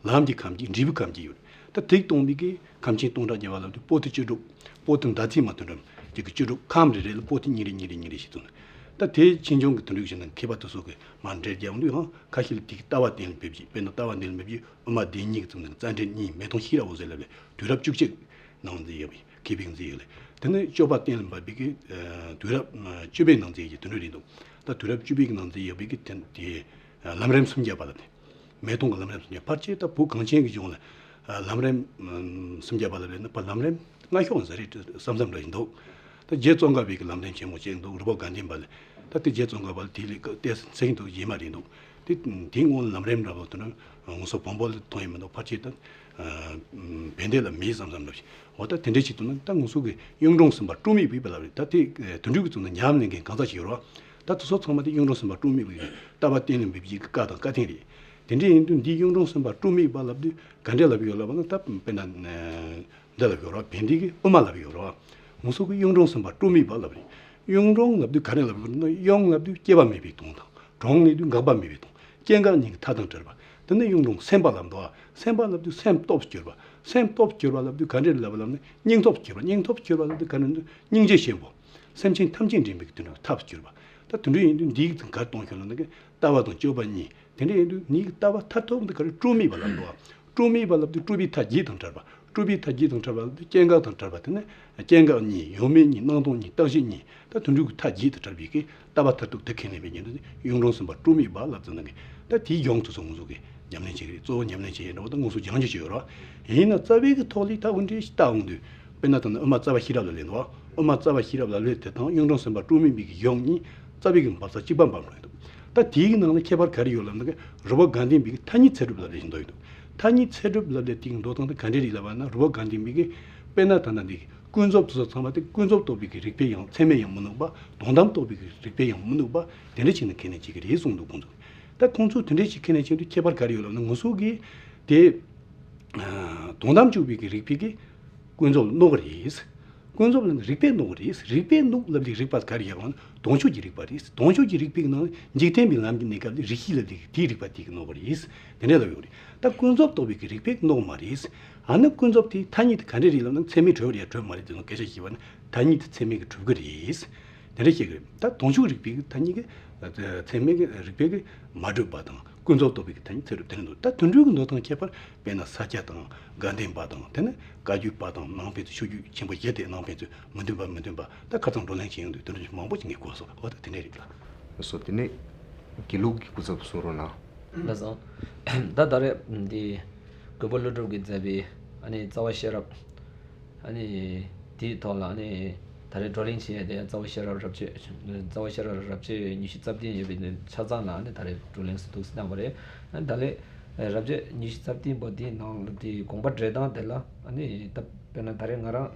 ལམ་གྱི་ཁམས་ཀྱི་འབྲས་བུ་ཁམས་ཀྱི་ཡོད། ད་དེ་གཏོང་བའི་གི་ཁམས་ཆེན་སྟོང་ཕྲག་བརྒྱ་པ་ལབ་དུས་པོ་ཏི་བཅུ་དྲུག་པོ་ཏི་ཟླ་ཚེས་མ་དོན་གྲུབ་ཀྱི་གི་བཅུ་དྲུག་ཁམས་རེ་རེ་ལ་པོ་ཏི་གཉིས་རེ་གཉིས་རེ་གཉིས་རེ་ཞིག་བཙུགས་ནས། ད་དེ་ཕྱིས་འབྱུང་གི་དོན་འགྲུབ་ཞིག་ནང་མཁས་པ་དེ་ཚོ་གི་མར་འགྲེལ་རྒྱག་འོང་དུས་ཧང་ཁ་ཤས་ལ་དེ་གི་ལྟ་བ་གཏན་ལ་འབེབས་ཀྱི། དཔེར་ན་ལྟ་བ་གཏན་ལ་འབེབས་ཀྱི་དབུ་མ་སྡེ་གཉིས་ཀྱི་ཚུལ་ནང་རྩ་འགྲེལ་གཉིས་མེ་དོང་ཤེས་རབ་འོད་ཟེར་ལབ་ལས་དུས་རབས་བཅུ་གཅིག་ནང་མཛད་ཡོད་པའི་མཁས་པའི་མཛད་ཡོད་ལས། དེ་ནས་སྤྱོད་པ་གཏན་ལ་འབེབས་པའི་གི་དུས་རབས་བཅུ་པའི་ནང་མཛད་ཀྱི་དོན་འགྲུབ་རེད་འདུག་ད་དུས་རབས་བཅུ་པའི་གི་ནང་མཛད་ཡོད་པའི་གི་དེ་དེ་ལམ་རིམ་སུམ་བརྒྱ་པ་ལབ་ནས། མེ་དོང་གི་ལམ་རིམ་སུམ་བརྒྱ། ཕལ་ཆེར་ད་བོད་གངས་ཅན་གྱི་ལྗོངས་ལ་ལམ་རིམ་སུམ་བརྒྱ་པ་ལ་ལས་ན་ཕར་ལམ་རིམ་སྔ་ཤོས་ཟེར་རེད་བསམ་བསམ་འདྲ་ཞིག་འདུག་ད་རྗེ་ཙོང་ཁ་པའི་གི་ལམ་རིམ་ཆེན་མོ་གཅིག་འདུག་རི་བོ་དགའ་ལྡན་པ་ལས། ད་དེ་རྗེ་ཙོང་ཁ་པ་ལ་དེ་ལས་ཏོག་ཙམ་ཚིག་འདུག་རྗེས་མ་རེད་འདུག་དེ་དེའི་སྔོན་ལམ་རིམ་འདྲ་པོ་དེ་ནི་ང་ཚོ་བོན་པོ་ལ་མཐོང་ཡི་མི་འདུག་ཕལ་ཆེར་ད་བན་དེ་ལ་མེད་བསམ་བསམ་འདྲ་ཞིག་འོ་ད་དེ་འདྲ་ཞིག་འདུག་ན། ད་ང་ཚོ་གི་གཡུང་དྲུང་སེམས་དཔའ་སྤྲོས་མེད་པའི་པ་ལབ་རེད། ད་དེ་དོན་འགྲུབ་ཀྱི་ཚུལ་ནང་ཉམས་ལེན་མཁན་གང་ཟག་ཞིག་ཡོད་རེད་བ། ད་དེ་ཚོ་ཚང་མ་དེ་གཡུང་དྲུང་སེམས་དཔའ་སྤྲོས་མེད་པའི་ལྟ་བ་གཏན་ལ་འབེབས་ཀྱི་བཀའ་དང་བཀའ་བསྟན་རེད། དེ་འདྲ་ཡིན་དུས་འདི་གཡུང་དྲུང་སེམས་དཔའ་སྤྲོས་མེད་པ་ལབ་དུས་ག་འདྲ་ལབ་ཡོད་ལབ་པ་ན། ད་དཔེར་ན་འདི་ལབ་ཡོད་རེད། བན་དེ་གི་དབུ་མ་ལབ་ཡོད་རེད། ང་ཚོ་གི་གཡུང་དྲུང་སེམས་དཔའ་སྤྲོས་མེད་པ་ལབ་རེད། གཡུང་དྲུང་ལབ་དུས་ག་འདྲ་ལབ་ཡོད་ན། གཡུང་ལབ་དུས་སྐྱེ་བ་མེད་པའི་དོན་དང་། དྲུང་ལབ་དུས་འགག་པ་མེད་པའི་དོན། སྐྱེ་འགག་གཉིས་ཀྱི་མཐའ་དང་བྲལ་བ། དེ་ནི་གཡུང་དྲུང་སེམས་དཔའ་ལབ་འདུག་སེམས་དཔའ་ལབ་དུས་སེམས་སྟོབས་གྱུར་པ། སེམས་སྟོབས་གྱུར་པ་ལབ་དུས་ག་འདྲ་ལབ་ལབ་ན། སྙིང་སྟོབས་གྱུར་པ། སྙིང་སྟོབས་གྱུར་པ་ལབ་དུས་ག་འདྲ་ན། སྙིང་རྗེ་ཆེན་པོ། སེམས་ཅན་ཐམས་ཅད་འདྲེན་པའི་དོན་དུ་ཐབས་གྱུར་པ། ད་དེ་འདྲ་ཡིན་དུས་འདིའི་ག་རེ་གཏོང་ཤོག་ལབ་ན། ལྟ་བ་དང་སྤྱོད་པ་གཉིས། དེ་འདྲ་ཡིན་དུས་ངེད་ཀྱི་ལྟ་བ་མཐར་ཐུག་འདི་ག་རེ། སྤྲོས་མེད་པ་ལབ་འདུག་སྤྲོས་མེད་པ་ལབ་དུས་སྤྲོས་པའི་མཐའ་བརྒྱད་དང་བྲལ་བ། སྤྲོས་པའི་མཐའ་བརྒྱད་དང་བྲལ་བ་ལབ་དུས་སྐྱེ་འགག་དང་བྲལ་བ། དེ་ནས་སྐྱེ་འགག་གཉིས། ཡོད་མེད་གཉིས། སྣང་སྟོང་གཉིས། རྟག་ཆད་གཉིས། ད་དོན་འགྲུབ་ཀྱི་མཐའ་བརྒྱད་དང་བྲལ་བའི་གི་ལྟ་བ་མཐར་ཐུག་དེ་ཁས་ལེན་པའི་ཉིན་དུ་གཡུང་དྲུང་སེམས་དཔའ་སྤྲོས་མེད་པ་ལབ་ཙམ་ན་གི། ད་དེའི་ཡོང་དུས་སུ་ང་ཚོ་གི་ཉམས་ལེན་བྱེད་ཀྱི་རེད། གཙོ་བོ་ཉམས་ལེན་བྱེད་ཡས་འདྲ་བོ་ད་ང་ཚོ་སྦྱང་རྒྱུ་ཅིག་ཡོད་རེད། ཡིན་ན་རྩ་བའི་གི་ཐོག་ལས་ད་འོ་འདྲ་ཞིག་ལྟ་འོང་དུས། དཔེར་ན་ད་ནི་དབུ་མ་རྩ་བ་ཤེས་རབ་ལབ་ལས་འདུག་དབུ་མ་རྩ་བ་ཤེས་རབ་ལབ་ལས་དེ་དང་གཡུང་དྲུང་སེམས་དཔའ་སྤྲོས་མེད་པའི་གི་ཡོངས་གཉིས་རྩ་བའི་གི་འབབ་ས་གཅིག་པ་འབབ་འགྲོ་ཡི་འདུག་ད་དེའི་གི་ནང་ལ་ཁྱད་པར་ག་རེ་ཡོད་ལབ་ན། གི་རི་བོ་དགའ་ལྡན་པའི་གི་ཐ་སྙད་ཚད་གྲུབ་ལབ་ལས་ཞིག་འདུག་ཡི་འདུག་ཐ་སྙད་ཚད་གྲུབ་ལབ་ལས་དེའི་གི་འདོད་སྟངས་དེ་ག་འདྲ་རེད་ལབ་པ་ན། རི་བོ་དགའ་ལྡན་པའི་གི་དཔེར་ན་ད་ནི་འདི་གི་ཀུན་རྫོབ་དེ་ཚོ་ཚང་མ་དེ་ཀུན་རྫོབ་རྟོགས་པའི་གི་རིགས་པས་ཡང་ཚད་མས་ཡང་མི་གནོད་པ། དོན་དམ་རྟོགས་པའི་གི་རིགས་པས་ཡང་མི་གནོད་པ། དེ་འདྲ་བྱས་ནས་ཁས་ལེན་བྱེད་ཀྱི་རེད་གསུངས་འདུག་ཁོང་ཚོས། ད་ཁོང་ཚོས་དེ་འདྲ་ཞིག་ཁས་ལེན་བྱེད་དུས་ཁྱད་པར་ག་རེ་ཡོད་ལབ་ན། ང་ཚོ་གི་དེ་དོན་དམ་དཔྱོད་པའི་གི་རིགས་པས་གི་ཀུན་རྫོབ་ལ་གནོད་གི་རེད། ཀུན་རྫོབ་ལ་རིགས་པས་གནོད་གི་རེད། རིགས་པས་གནོད་ལབ་དེ་རིགས་པ་ག་རེ་ཡོད་ལབ་ན། དོན་དཔྱོད་ཀྱི་རིགས་པ་རེད། དོན་དཔྱོད་ཀྱི་རིགས་པའི་ནང་འཇིག་རྟེན་པའི་ལམ་གྱི་གནས་སྐབས་ལ་རིགས་ཤེས་ལབ་དེ་དེའི་རིགས་པ་དེ་གི་གནོད་གི་རེད། དེ་འདྲ་ལབ་ཡོད་རེད། ད་ཀུན་རྫོབ་རྟོགས་པའི་གི་རིགས་པས་གནོད་མ་རེད། ཨ་ནི་ཀུན་རྫོབ་དེའི་ཐ་སྙད་དེ་ག་འདྲ་རེད་ལབ་ན། ཚད་མས་གྲུབ་རེད་ཡ་གྲུབ་མ་རེད་དེ་ཚོ་སྐད་ཆ་བཤད་པ་ན། ཐ་སྙད་དེ་ཚད་མས་གི་གྲུབ་གི་རེད། དེ་འདྲ་བཤད་གི་རེད། ད་དོན་དཔྱོད་རིགས་པའི་གི་ཐ་སྙད་གི་ཚད་མས་གི་རིགས་པས་གི་མ་གྲུབ་པ་དང་། ཀུན་རྫོབ་རྟོགས་པའི་གི་ཐ་སྙད་ཚད་གྲུབ་དེ་འདྲ་འདུག་ད་དོན་དཔྱོད་ཀྱི་འདོད་སྟངས་ཁྱད་པར། དཔེར་ན་ས་སྐྱ་དང་དགའ་ལྡན་པ་དང་། དེ་ནས་བཀའ་བརྒྱུད་པ་དང་ནང་ཕན་ཚུན། ཆོས་བརྒྱུད་ཆེན་པོ་བཞི་དེ་ནང་ཕན་ཚུན་མི་མཐུན་པ་མི་མཐུན་པ། ད་ཁ་སང་བགྲོ་གླེང་བྱས་ཡོང་དུས་དེ་འདྲ་མང་པོ་ཞིག་ངས་གོ་སོང་། འོ་ད་དེ་འདྲ་རེད་ལ། སོ་དེ་ནས་དགེ་ལུགས་ཀྱི་སྐུ་ཚབ་གསུང་རོགས་གནང་། ལགས་སོ། ད་ད་རེས་འདི་གུས་པ་ཀླུ་སྒྲུབ་ཀྱིས་མཛད་པའི་ ནི་རྩ་བ་ཤེས་རབ། ཨ་ནི་དེའི་ཐོག་ལ་ཨ་ནི་ད་རེས་བགྲོ་གླེང་བྱེད་ཡས་དེ་རྩ་བ་ཤེས་རབ་རབ་བྱེད། རྩ་བ་ཤེས་རབ་རབ་བྱེད་ཉི་ཤུ་རྩ་བདུན་ཡོད་པའི་ནི་ཆ་ཚང་ལ་ཨ་ནི་ད་རེས་བགྲོ་གླེང་སུ་འདུག་སེ་གནང་བ་རེད། ཨ་ནི་ད་ལས་རབ་བྱེད་ཉི་ཤུ་རྩ་བདུན་པོ་དེའི་ནང་ལ་དེའི་དགོངས་པ་འགྲེལ་སྟངས་དེ་ལ་ཨ་ནི་ད་དཔེར་ན་ད་རེས་ང་རང་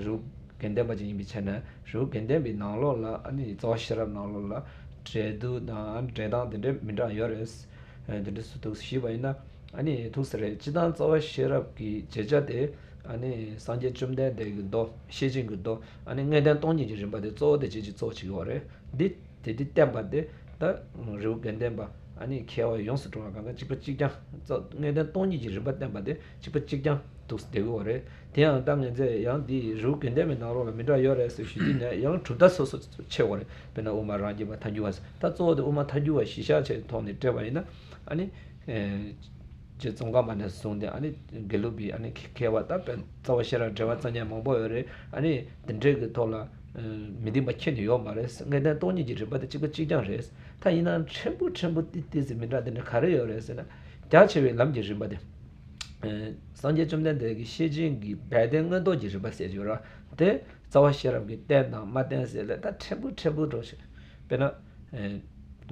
རི་བོ་དགེ་ལྡན་པ་ཅིག་ཡིན་པའི་ཆ་ནས་རི་བོ་དགེ་ལྡན་པའི་ནང་ལོགས་ལ་ཨ་ནི་རྩ་བ་ཤེས་རབ་ནང་ལོགས་ལ་འགྲེལ་བསྡུར་དང་འགྲེལ་སྟངས་དེ་འདྲའི་མི་འདྲ་ཡོད་རེད། དེ་འདྲ་སུ་འདུག་ཞུས་པ་ཡིན་ན། ཨ་ནི་ཐུགས་སུ་རེད། སྤྱིར་བཏང་རྩ་བ་ཤེས་རབ་ཀྱི་བརྗོད་བྱ་དེ་ཨ་ནི་སངས་རྒྱས་བཅོམ་ལྡན་འདས་ཀྱི་མདོ་ཤེར་ཕྱིན་གྱི་མདོ་ཨ་ནི་དངོས་བསྟན་སྟོང་ཉིད་ཀྱི་རིམ་པ་དེ་གཙོ་བོ་དེ་བྱེད་ཀྱི་གཙོ་བོ་བྱེད་ཀྱི་ཡོད་རེད། འདི་དེ་འདི་བསྟན་པ་དེ་ད་རི་བོ་དགེ་ལྡན་པ་ཨ་ནི་མཁས་པ་ཡོངས་སུ་གྲུབ་པ་གང་ག་གཅིག་པ་གཅིག་རྐྱང་རྩ་དངོས་བསྟན་སྟོང་ཉིད་ཀྱི་རིམ་པ་བསྟན་པ་དེ་གཅིག་པ་གཅིག་རྐྱང་འདུག་སེ་བསྡད་ཀྱི་ཡོད་རེད། དེ་ཡང་ད་ངས་ཚེ་ཡང་འདི་རི་བོ་དགེ་ལྡན་པའི་ནང་ལོགས་ལ་མི་འདྲ་ཡོད་རེད་ཟེར་ཞུ་དུས་ནས་ཡང་གྲུབ་མཐའ་སོ་སོ་ཕྱེ་བ་རེད། དཔེར་ན་དབུ་མ་རང་རྒྱུད་པ་ཐལ་འགྱུར་བ་ཟེར། ད་གཙོ་བོ་དེ་དབུ་མ་ཐལ་འགྱུར་བ་གཞི་བཞག་བྱས་ཐོག་ནས་བཀྲལ་བ་ཡིན་ན་ཨ་ནི། རྗེ་ཙོང་ཁ་པ་ནས་བཟུང་སྟེ་ཨ་ནི་དགེ་ལུགས་པའི་ཨ་ནི་མཁས་པ་ད་དཔེ་རྩ་བ་ཤེས་རབ་འགྲེལ་པ་རྩ་ཉག་མང་པོ་ཡོད་རེད། ཨ་ནི་དེ་འདྲའི་གི་ཐོག་ལ་མི་ལྡན་པ་ཁྱོན་ནས་ཡོད་མ་རེད། དངོས་བསྟན་སྟོང་ཉིད་ཀྱི་རིམ་པ་དེ་གཅིག་པ་གཅིག་རྐྱང་རེད། ད་ཡིན་ནའང་ཕྲན་བུ་ཕྲན་བུ་ཏིག་ཏིག་ཙམ་མི་འདྲ་དེ་འདྲ་ག་རེ་ཡོད་རེད་ཟེར་ན། རྒྱ་ཆེ་བའི་ལམ་གྱི་རིམ་པ་དེ། སངས་རྒྱས་བཅོམ་ལྡན་འདས་ཀྱི་ཤེར་ཕྱིན་གྱི་སྦས་དོན་མངོན་རྟོགས་ཀྱི་རིམ་པ་ཟེར་གྱི་ཡོད་རེད། དེ་རྩ་བ་ཤེས་རབ་ཀྱིས་བསྟན་དང་མ་བསྟན་ཟེར་ལས་ད་ཕྲན་བུ་ཕྲན་བུ་འགྲོ་ཞིག་དཔེར་ན།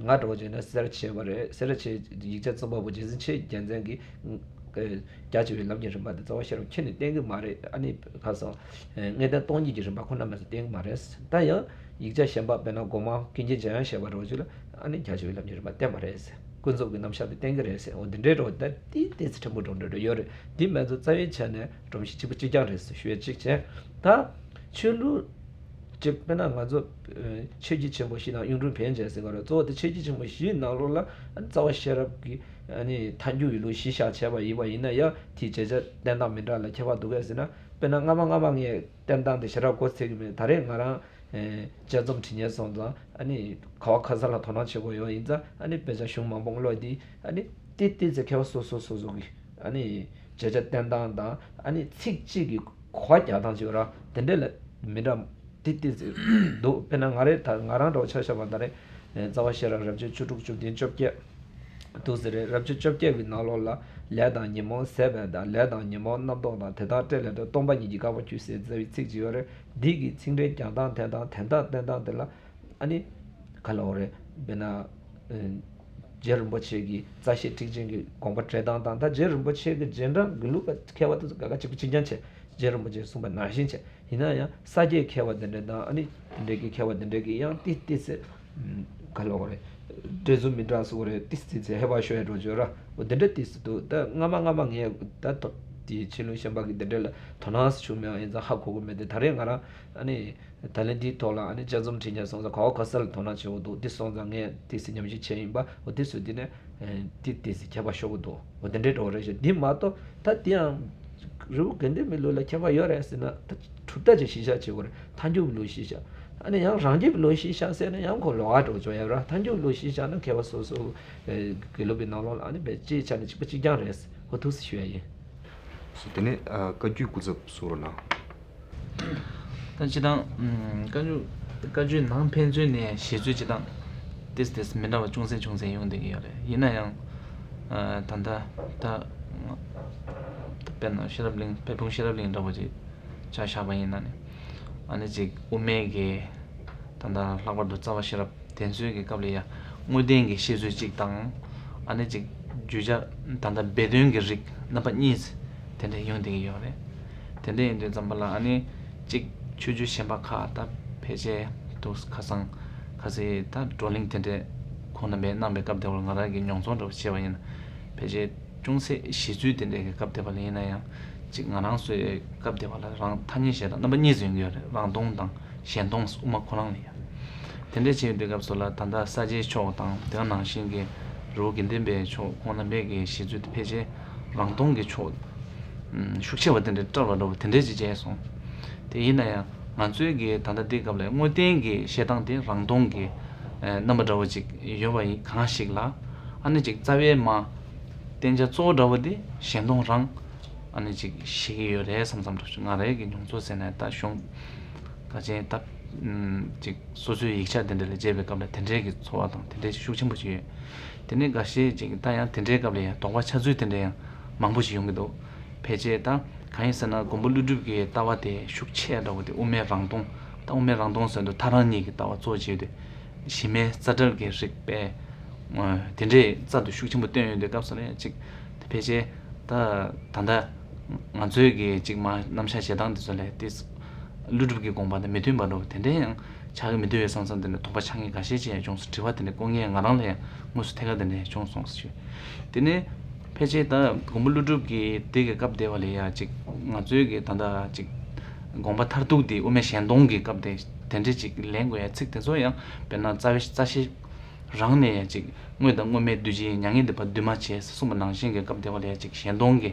ང་འདྲ་བོ་བྱས་ན་སེར་བྱེས་པ་རེད། སེར་བྱེས་ཡིག་ཆ་རྩོམ་པ་པོ་རྗེ་བཙུན་ཆོས་ཀྱི་རྒྱལ་མཚན་གྱིས། རྒྱ་ཆེ་བའི་ལམ་གྱི་རིམ་པ་དེ་རྩ་བ་ཤེས་རབ་ཁྱོན་ནས་བསྟན་གྱི་མ་རེད། ཨ་ནི་ཁ་སང་། དངོས་བསྟན་སྟོང་ཉིད་ཀྱི་རིམ་པ་ཁོ་ན་མ་ཟད་བསྟན་གྱི་མ་རེད། ད་ཡང་ཡིག་ཆ་གཞན་པ་དཔེར་ན་སྒོ་མང་ཀུན་མཁྱེན་འཇམ་དབྱངས་བཞད་པ་འདྲ་བོ་ཅིག་ལ་ཨ་ནི་རྒྱ་ཆེ་བའི་ལམ་གྱི་རིམ་པ་བསྟན་པ་རེད། ཀུན་རྫོབ་ཀྱི་རྣམ་གཞག་དེ་བསྟན་གྱི་རེད་ཟེར། འོ་འདི་འདྲའི་འདྲ་བོ་ད་ཏིག་ཏིག་ཙམ་ཕྲན་བུ་འགྲོ་འགྲོ་འགྲོ་ཡོད་རེད། འདི་མ་གཏོགས་རྩ་བའི་ཆ་ནས་སྒྲོམ་གཞི་གཅིག་པ་གཅིག་རྐྱང་རེད་ཟེར་ཞུ་ཡ་གཅིག་བྱས། ད་ཆོས་ལུགས། ཅིག་དཔེར་ན་ང་ཚོ་ཆོས་བརྒྱུད་ཆེན་པོ་བཞི་དང་གཡུང་དྲུང་བོན་བཅས་ཟེར་གྱི་རེད། གཙོ་བོ་དེ་ཆོས་བརྒྱུད་ཆེན་པོ་བཞིའི་ནང་ལོགས་ལ་རྩ་བ་ཤེས་རབ་ཀྱི་ཐལ་འགྱུར་བའི་ལུགས་གཞི་བཞག་བྱས་པ་ཡིན་པ་ཡིན་ན་ཡང་དེའི་བརྗོད་བྱ་བསྟན་སྟངས་མི་འདྲ་ལ་ཁྱད་པར་འདུག་གས་ཟེར་ན། དཔེར་ན་སྔ་མ་སྔ་མ་ངས་བསྟན་སྟངས་དེ་ཞེ་དྲག་གོ་ཚད་ཀྱི་མེད། ད་རེས་ང་རང་དཔྱད་རྩོམ་བྲིས་ཉན་སོང་ཙང་ཨ་ནི་ག་བ་ག་ས་ལ་དོ་སྣང་བྱེད་དགོས་ཡོད་ཡིན་ཙང་ཨ་ནི་དཔེ་ཆ་གཞུང་མང་པོ་ཀློག་དུས་ཨ་ནི་ཏིག་ཏིག་ཙམ་མཁས་པ་སོ་སོ་སོ་སོ་གི་ཨ་ནི་བརྗོད་བྱ་བསྟན་སྟངས་དང་ཨ་ནི་ཚིག་གཅིག་གི་གོ་བ་རྒྱག་སྟངས་ཅིག་ཡོད་ར། དེ་འདྲ་ལ་མི་འདྲ་ཏིག་ཏིག་ཙམ་འདུག་དཔེར་ན་ང་རེ་ད་ང་རང་འདྲ་བོ་ཆ་བཞག་པ་ད་རེ་རྩ་བ་ཤེས་རབ་རབ་བྱེད་བཅུ་དྲུག་བཅུ་བདུན་བཅོ་བརྒྱད་འདུག་ཟེར་རེད། རབ་བྱེད་བཅོ་བརྒྱད་ཀྱི་ནང་ལོགས་ལ་ལས་དང་ཉོན་མོངས་ཟད་པ་དང་ལས་དང་ཉོན་མོངས་རྣམ་རྟོག་དང་དེ་དག་བྲལ་ལས་འདས་སྟོང་པ་ཉིད་ཀྱི་དགག་པ་གྱུར་ཟེར་ཟེར་བའི་ཚིག་ཅིག་ཡོད་རེད། འདི་གི་ཚིག་འགྲེལ་རྒྱག་སྟངས་དེ་དང་དེ་དག་བསྟན་སྟངས་དེ་ལ། ཨ་ནི། ག་ལ་འོ་རེད། དཔེར་ན། ཨ། རྗེ་རིན་པོ་ཆེ་གི་རྩ་ཤེ་ཐེག་ཆེན་གྱི་དགོངས་པ་འགྲེལ་སྟངས་དང་ད་རྗེ་རིན་པོ་ཆེ་གི་རྗེས་འབྲང་དགེ་ལུགས་པ་མཁས་པ་དེ་ཚོ་ག་ག་གཅིག་པ་གཅིག་རྐྱང་བྱས། རྗེ་རིན་པོ་ཆེས་གསུངས་པ་ནང་བཞིན་བྱས། ཡིན་ན་ཡང་ས་སྐྱའི་མཁས་པ་དེ་འདྲ་དང་ཨ་ནི་དེ་འདྲའི་གི་མཁས་པ་དེ་འདྲའི་གི་ཡང་ཏིག་ཏིག་ཙམ། ག་ལ་འོ་རེད། འགྲེལ་ཚུལ་མི་འདྲ་སོགས་རེད། ཏིག་ཙམ་ཙམ་ཧེ་བག་ཤོར་ཡ་འགྲོ་བྱོས་ར། འོ་དེ་འདྲ་ཏིག་ཙམ་འདུག་ད་སྔ་མ་སྔ་མ་ངས་ད་ཐོག་དེའི་ཆོས་ལུགས་གཞན་པ་གི་དེ་འདྲ་ལ་དོ་སྣང་བྱུང་མེད་ཡིན་ཙང་ཧ་གོ་གི་མེད་དེ་ད་རེས་ང་རང་ཨ་ནི། ད་ལན་འདིའི་ཐོག་ལ་ཨ་ནི་དཔྱད་རྩོམ་བྲིས་ཉན་སོང་ཙང་ག་བ་ག་ས་ལ་དོ་སྣང་བྱེད་འོ་འདུག་འདི་སོང་ཙང་ངས་ཏིག་ཙམ་ཉམས་ཞིབ་བྱས་ཡིན་པ་འོ་དེ་ཚོ་འདི་ནས་ཏིག་ཏིག་ཙམ་ཁྱད་པར་ཤོར་གི་འདུག་འོ་དེ་འདྲའི་འགྲོ་བ་རེད་ཤག་འདི་མ་གཏོགས་ད་དེ་ཡང་རི་བོ་དགེ་ལྡན་པའི་ལུགས་ལ་ཁྱད་པར་ཡོད་རེད་ཟེར་ན་ད་གྲུབ་མཐའ་ཅིག་གཞི་བཞག་བྱེད་དགོས་རེད། ཐལ་འགྱུར་གྱི་ལུགས་གཞི་བཞག་ཨ་ནི་ཡང་རང་རྒྱུད་ཀྱི་ལུགས་གཞི་བཞག་ཟེར་ན་ཡང་ཁོ་ལོགས་ཀ་འགྲོ་ཆོག་ཡ་ར། ཐལ་འགྱུར་གྱི་ལུགས་གཞི་བཞག་ན་མཁས་པ་སོ་སོ་དགེ་ལུགས་པའི་ནང་ལོགས་ལ་ཨ་ནི་བས་སྤྱིའི་ཆ་ནས་གཅིག་པ་གཅིག་རྐྱང་རེད། འོ་ཐུགས་སུ་ཞུ་ཡ་ཡིན། སོ་དེ་ནས་ཨ། བཀའ་བརྒྱུད་སྐུ་ཚབ་གསུང་རོགས་གནང་། ད་སྤྱིར་བཏང་། ཨམ། བཀའ་བརྒྱུད། བཀའ་བརྒྱུད་ནང་ཕན་ཚུན་ནས་བཞེད་ཚུལ་སྤྱིར་བཏང་། ཏིས་ཏིས་མི་འདྲ་བ་ཅུང་ཟད་ཅུང་ཟད་ཡོང་བསྡད་ཀྱི་ཡོད་རེད། ཡིན་ན་ཡང་། ཨ། ད་ལྟ་ད། དཔེར་ན་ཤེས་རབ་གླིང་། དཔལ་སྤུངས་ཤེས་རབ་གླིང་འདྲ་བོ་ཅིག་ཆ་བཞག་པ་ཡིན་ན་ནི། ཨ་ནི་ཅིག་དབུ་མའི་གི། ད་ལྟ་ལྷག་པར་དུ་རྩ་བ་ཤེས་རབ། དེ་ཚོའི་གི་སྐབས་ལ་ཡ་དངོས་བསྟན་གྱི་བཤད་ཚུལ་གཅིག་དང་། ཨ་ནི་གཅིག་བརྗོད་བྱ་ད་ལྟ་སྦས་དོན་གྱི་རིགས་རྣམ་པ་གཉིས་དེ་འདྲ་ཡོང་བསྡད་ཀྱི་ཡོད་རེད། དེ་འདྲ་ཡིན་དུས་ཙམ་པ་ལ་ཨ་ནི་གཅིག་ཆོས་བརྒྱུད་གཞན་པ་ཁག་ད་ཕལ་ཆེར་འདུག་ཁ་སང་ཁ་སང་ད་བགྲོ་གླེང་དེ་འདྲ་ཁོང་རྣམ་པས་གནང་པའི་སྐབས་དེ་བར་ང་རང་གི་མྱོང་ཚོར་འདྲ་བོ་བྱས་པ་ཡིན་ན་ཕལ་ཆེར་ཅུང་ཟད་བཞེད་ཚུལ་དེ་འདྲ་གི་སྐབས་དེ་བར་ལ་ཡིན་ན་ཡང་གཅིག་ང་རང་ཚོའི་སྐབས་དེ་བར་ལ་རང་ཐ་སྙད་གཞན་དག་རྣམ་པ་གཉིས་སུ་ཡོང་གི་ཡོད་རེད། རང་སྟོང་དང་། གཞན་སྟོང་དབུ་མ་ཁོ་རང་ལ་ཡང་། དེ་འདྲ་བྱས་ཡོང་དུས་སྐབས་སུ་ལ་ད་ལྟ་ས་སྐྱའི་ཕྱོགས་དང་དེ་ག་ནང་བཞིན་གྱི་རི་བོ་དགེ་ལྡན་པའི་ཕྱོགས་ཁོང་རྣམ་པས་ཀྱི་བཞེད་ཚུལ་དེ་ཕལ་ཆེར་རང་སྟོང་གི་ཕྱོགས་ཤུགས་ཆེ་བ་དེ་འདྲ་བཀྲལ་བ་འདྲ་བོ་དེ་འདྲ་ཅིག་བྱས་སོང་། དེ་ཡིན་ན་ཡང་ང་ཚོའི་གི་ད་ལྟ་འདི་སྐབས་ལ་དངོས་བསྟན་གྱི་བཤད་སྟངས་དེ་རང་སྟོང་གི་རྣམ་པ་འདྲ་བོ་ཅིག་ཡོད་པ་ཡིན་གང་ཞིག་ལ་ཨ་ནི་ཅིག་རྩ་བའི་མ་བསྟན་བྱ་གཙོ་བོ་འདྲ་བོ་དེ་གཞན་སྟོང་རང་ཨ་ནི་ཅིག་བཤད་ཀྱི་ཡོད་རེད་བསམ་བསམ་འདྲ་བོ་ཅིག་ང་རའི་གི་མྱོང་ཚོར་ཟེར་ན་ད་གཞུང་། ག་ཅན་ད། ཅིག་སོ་སོའི་ཡིག་ཆ་དེ་འདྲ་ལ་མཇལ་བའི་སྐབས་ལ་དེ་འདྲའི་གི་ཚོར་བ་དང་དེ་འདྲའི་ཤུགས་ཆེན་པོ་ཅིག་ཡོད། དེ་ནས་འགའ་ཤས་ཅིག་ད་ཡང་དེ་འདྲའི་སྐབས་ལ་ཡང་དོགས་པ་ཆགས་ཚུལ་དེ་འདྲ་ཡང་མང་པོ་ཞིག་ཡོང་གི་འདུག་ཕལ་ཆེར་ད་ གང་ཡིན་ཟེར་ན་མགོན་པོ་ཀླུ་སྒྲུབ་ཀྱི་ལྟ་བ་དེ་ཤུགས་ཆེ་འདྲ་བོ་དེ་དབུ་མའི་རང་སྟོང་། ད་དབུ་མའི་རང་སྟོང་ཟེར་དུས་ཐལ་རང་གཉིས་ཀྱི་ལྟ་བ་གཙོ་བྱས་ཏེ་གཞི་མེད་རྩ་བྲལ་གྱི་རིགས་པས་དེ་འདྲའི་རྩལ་དུ་ཤུགས་ཆེན་པོ་བཏོན་ཡོད་དུས་སྐབས་སུ་ལ་ཡང་ཅིག་དེ་ཕལ་ཆེར་ད་ད་ལྟ་ང་ཚོའི་གི་ཅིག་མ་རྣམ་གཞག་བྱེད་སྟངས་དེ་ཚོ་ལས་དེ་ཀླུ་སྒྲུབ་ཀྱི་དགོངས་པ་དང་མི་མཐུན་པ་འདྲ་བོ་དེ་འདྲའི་ཡང་ཆགས་ཀྱི་མི་འདུག་བས་བསམ་བསམ་དེ་འདྲ་དོགས་པ་ཆགས་མཁན་འགའ་ཤས་ཅིག་ཡང་བྱུང་སོང་། དྲི་བ་དེ་འདྲ་བཀོད་མཁན་ང་རང་ལ་ཡང་དངོས་སུ་ཐད་ཀར་དེ་འདྲ་བྱུང་སོང་ཞུ། དེ་ནས་ཕལ་ཆེར་ད་མགོན་པོ་ཀླུ་སྒྲུབ་ཀྱི་དེ་གི་སྐབས་དེ་བ་ལ་ཡང་ཅིག་ང་ཚོའི་གི་ད་ལྟ་ཅིག་དགོངས་པ་མཐར་ཐུག་དེ་དབུ་མའི་གཞན་སྟོང་གི་སྐབས་དེ་དེ་འདྲ་ཅིག་ལེན་དགོས་ཡ་ཚིག་དེ་ཚོ་ཡང་དཔེར་ན་རྩ་བའི་རྩ་ཤེ་རང་ནས་ཡང་ཅིག་དངོས་དང་དངོས་མེད་འདུས་བྱས་མྱ་ངན་འདས་པ་འདུས་མ་བྱས་གསུངས་པ་ནང་བཞིན་གྱི་སྐབས་དེ་བ་ལ་ཡང་ཅིག་གཞན་སྟོང་གི་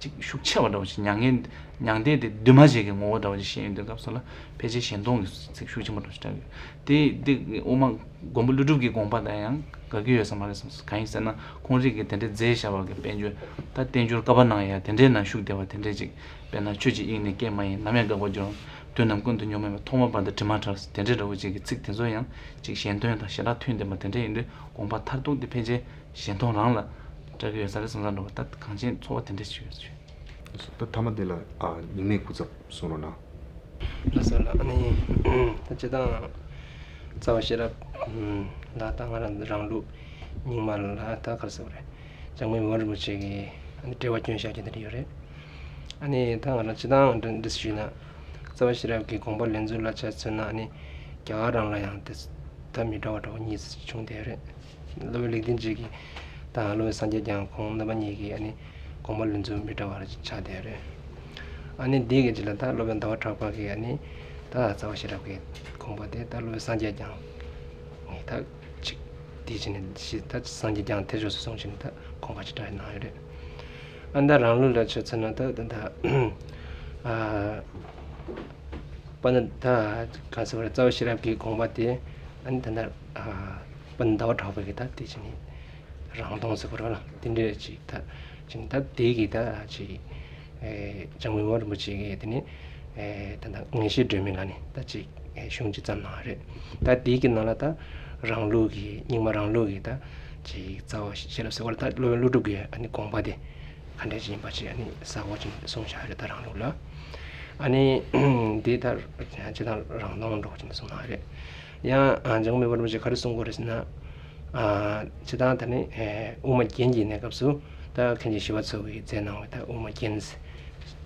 ཅིག་ཤུགས་ཆེ་བ་འདྲ་བོ་ཞིག་མྱ་ངན་མྱང་འདས་དེ་འདུས་མ་བྱས་ཀྱི་ངོ་བོ་འདྲ་བོ་ཅིག་བཤད་ཡོང་དུས་སྐབས་སུ་ལ་ཕལ་ཆེར་གཞན་སྟོང་གི་ཚིག་ཤུགས་ཆེན་པོ་འདྲ་བོ་ཞིག་བསྟན་ཡོད། དེ་དེ་དབུ་མ་མགོན་པོ་ཀླུ་སྒྲུབ་ཀྱི་དགོངས་པ་དང་ཡང་འགལ་གྱི་ཡོད་ས་མ་རེད་བསམ་སོང་། གང་ཡིན་ཟེར་ན་ཁོང་རིགས་ཀྱི་དེ་འདྲའི་མཛད་བཞག་པ་གི་དཔལ་འབྱོར་ད་བསྟན་འབྱོར་བཀའ་པ་ནང་ཡང་དེ་འདྲའི་ནང་བཞུགས་བསྡད་པ་དེ་འདྲའི་ཅིག་དཔེར་ན་ཆོས་ཀྱི་དབྱིངས་ནི་སྐྱེ་མ་ཡིན། ནམ་ཡང་འགག་པར་འགྱུར། དུས་རྣམས་ཀུན་ཏུ་ཉོན་མོངས་པའི། ཐོག་མ་བར་དུ་དྲི་མ་བྲལ། དེ་འདྲའི་འདྲ་བོ་ཅིག་གི་ཚིག་དེ་ཚོ་ཡང་ཅིག་གཞན་དོན་དང་ཞེ་དྲག་མཐུན་ལྡན་པ་དེ་འདྲ་ཡིན་དུས་དགོངས་པ་མཐར་ཐུག་དེ་ཕལ་ཆེར་གཞན་སྟོང་རང་ལ་སྐྲག་གི་ཡོད་ས་རེད་བསམ་བསམ་འདྲ་བོ་ད་གང་ཅིའི་ཚོར་བ་དེ་འདྲ་ཞིག་ཡོད་ཞུ། ད་མཐའ་མ་དེ་ལ་ཨ་རྙིང་མའི་སྐུ་ཚབ་གསུང་རོགས་གནང་། ལགས་སོ་ལགས། ཨ་ནི་ད་སྤྱིར་བཏང་རྩ་བ་ཤེས་རབ་ལ་ད་ང་རང་རང་ལུགས་རྙིང་མ་ལ་ད་ག་རེ་ཟེར་དགོས་རེད། འཇམ་མགོན་མི་ཕམ་རིན་པོ་ཆེ་གིས་ཨ་ནི་འགྲེལ་པ་བསྐྱོན་བཞག་རྒྱུ་དེ་འདྲ་ཡོད་རེད། ཨ་ནི་ད་ང་རང་སྤྱིར་བཏང་འདི་འདྲ་ཞུས་ན། རྩ་བ་ཤེས་རབ་ཀྱི་དགོངས་པ་ལེན་ཚུལ་ལ་ཆ་མཚོན་ན་ཨ་ནི་རྒྱ་གར་རང་ལ་ཡང་དེ་ད་མི་འདྲ་བ་འདྲ་བོ་གཉིས་བྱུང་བསྡད་རེད། སློབ་དཔོན་ལེགས་ལྡན་འབྱེད་ཀྱིས་དང་སློབ་དཔོན་སངས་རྒྱས་བསྐྱངས་ཁོང་རྣམ་པ་གཉིས་ཀྱིས་ཨ་ནི་དགོངས་པ་ལེན་ཚུལ་མི་འདྲ་བ་ཆགས་བསྡད་རེད། ཨ་ནི་འདི་གི་རྗེས་ལ་ད་སློབ་དཔོན་ཟླ་བ་གྲགས་པ་གིས་ཨ་ནི་ད་རྩ་བ་ཤེས་རབ་ཀྱི་དགོངས་པ་དེ་ད་སློབ་དཔོན་སངས་རྒྱས་བསྐྱངས་ངས་ད་ཅིག་དེ་བྱས་ནས་ཞེས་ད་སངས་རྒྱས་བསྐྱངས་དེ་ཕྱོགས་སུ་སོང་བྱས་ནས་ད་དགོངས་པ་ཅིག་བསྒྲགས་གནང་ཡོད་རེད། ཨ་ནི་ད་རང་ལུགས་ལ་ཆ་མཚོན་ན་ད་ད་ད་ཨ་པ་ན་ད་ག་ཟེར་བ་རེད། རྩ་བ་ཤེས་རབ་ཀྱི་དགོངས་པ་དེ་ཨ་ནི་ད་ད་ཨ་པ་ན་ཟླ་བ་གྲགས་པ་གིས་ད་དེ་བྱས་ནས་རང་སྟོང་ཟེར་བ་རེད་ལ་དེ་འདྲ་ཅིག་ད་ཅིག་ད་དེ་གི་ད་ཅིག་ཨེ་འཇམ་མགོན་པོ་རིན་པོ་ཆེ་གིས་དེ་ནི་ཨེ་ད་ད་ངེས་ཤེས་སྒྲོན་མེ་ལ་ནི་ད་ཅིག་ཨེ་གཞུང་ཅིག་བརྩམས་གནང་བ་རེད། ད་དེ་གི་ནང་ལ་ད་རང་ལུགས་ཀྱི་རྙིང་མ་རང་ལུགས་ཀྱི་ད་ཅིག་རྩ་བ་ཤེས་རབ་ཟེར་བ་ལ་ད་སློབ་དཔོན་ཀླུ་སྒྲུབ་ཀྱི་ཨ་ནི་དགོངས་པ་དེ་ག་འདྲ་ཅིག་ཡིན་པ་ཅིག་ཨ་ནི་གསལ་པོ་ཅིག་གསུངས་བཞག་རེད། ད་རང་ལུགས་ལ་ཨ་ནི་དེ་ད་ཅི་ད་རང་སྟོང་འདྲ་བོ་ཅིག་གསུངས་གནང་བ་རེད། ཡང་ཨ་འཇམ་མགོན་པོ་རིན་པོ་ཆེ་ག་རེ་གསུང་གི་ཡོད་རེད་ཟེར་ན། ཨ་སྤྱིར་བཏང་ད་ནི་ཨེ་དབུ་མ་རྒྱན་གྱི་གནས་སྐབས་སུ་ད་མཁན་ཆེན་ཞི་བ་འཚོ་གིས་མཛད་གནང་བའི་ད་དབུ་མ་རྒྱན་ཟེར་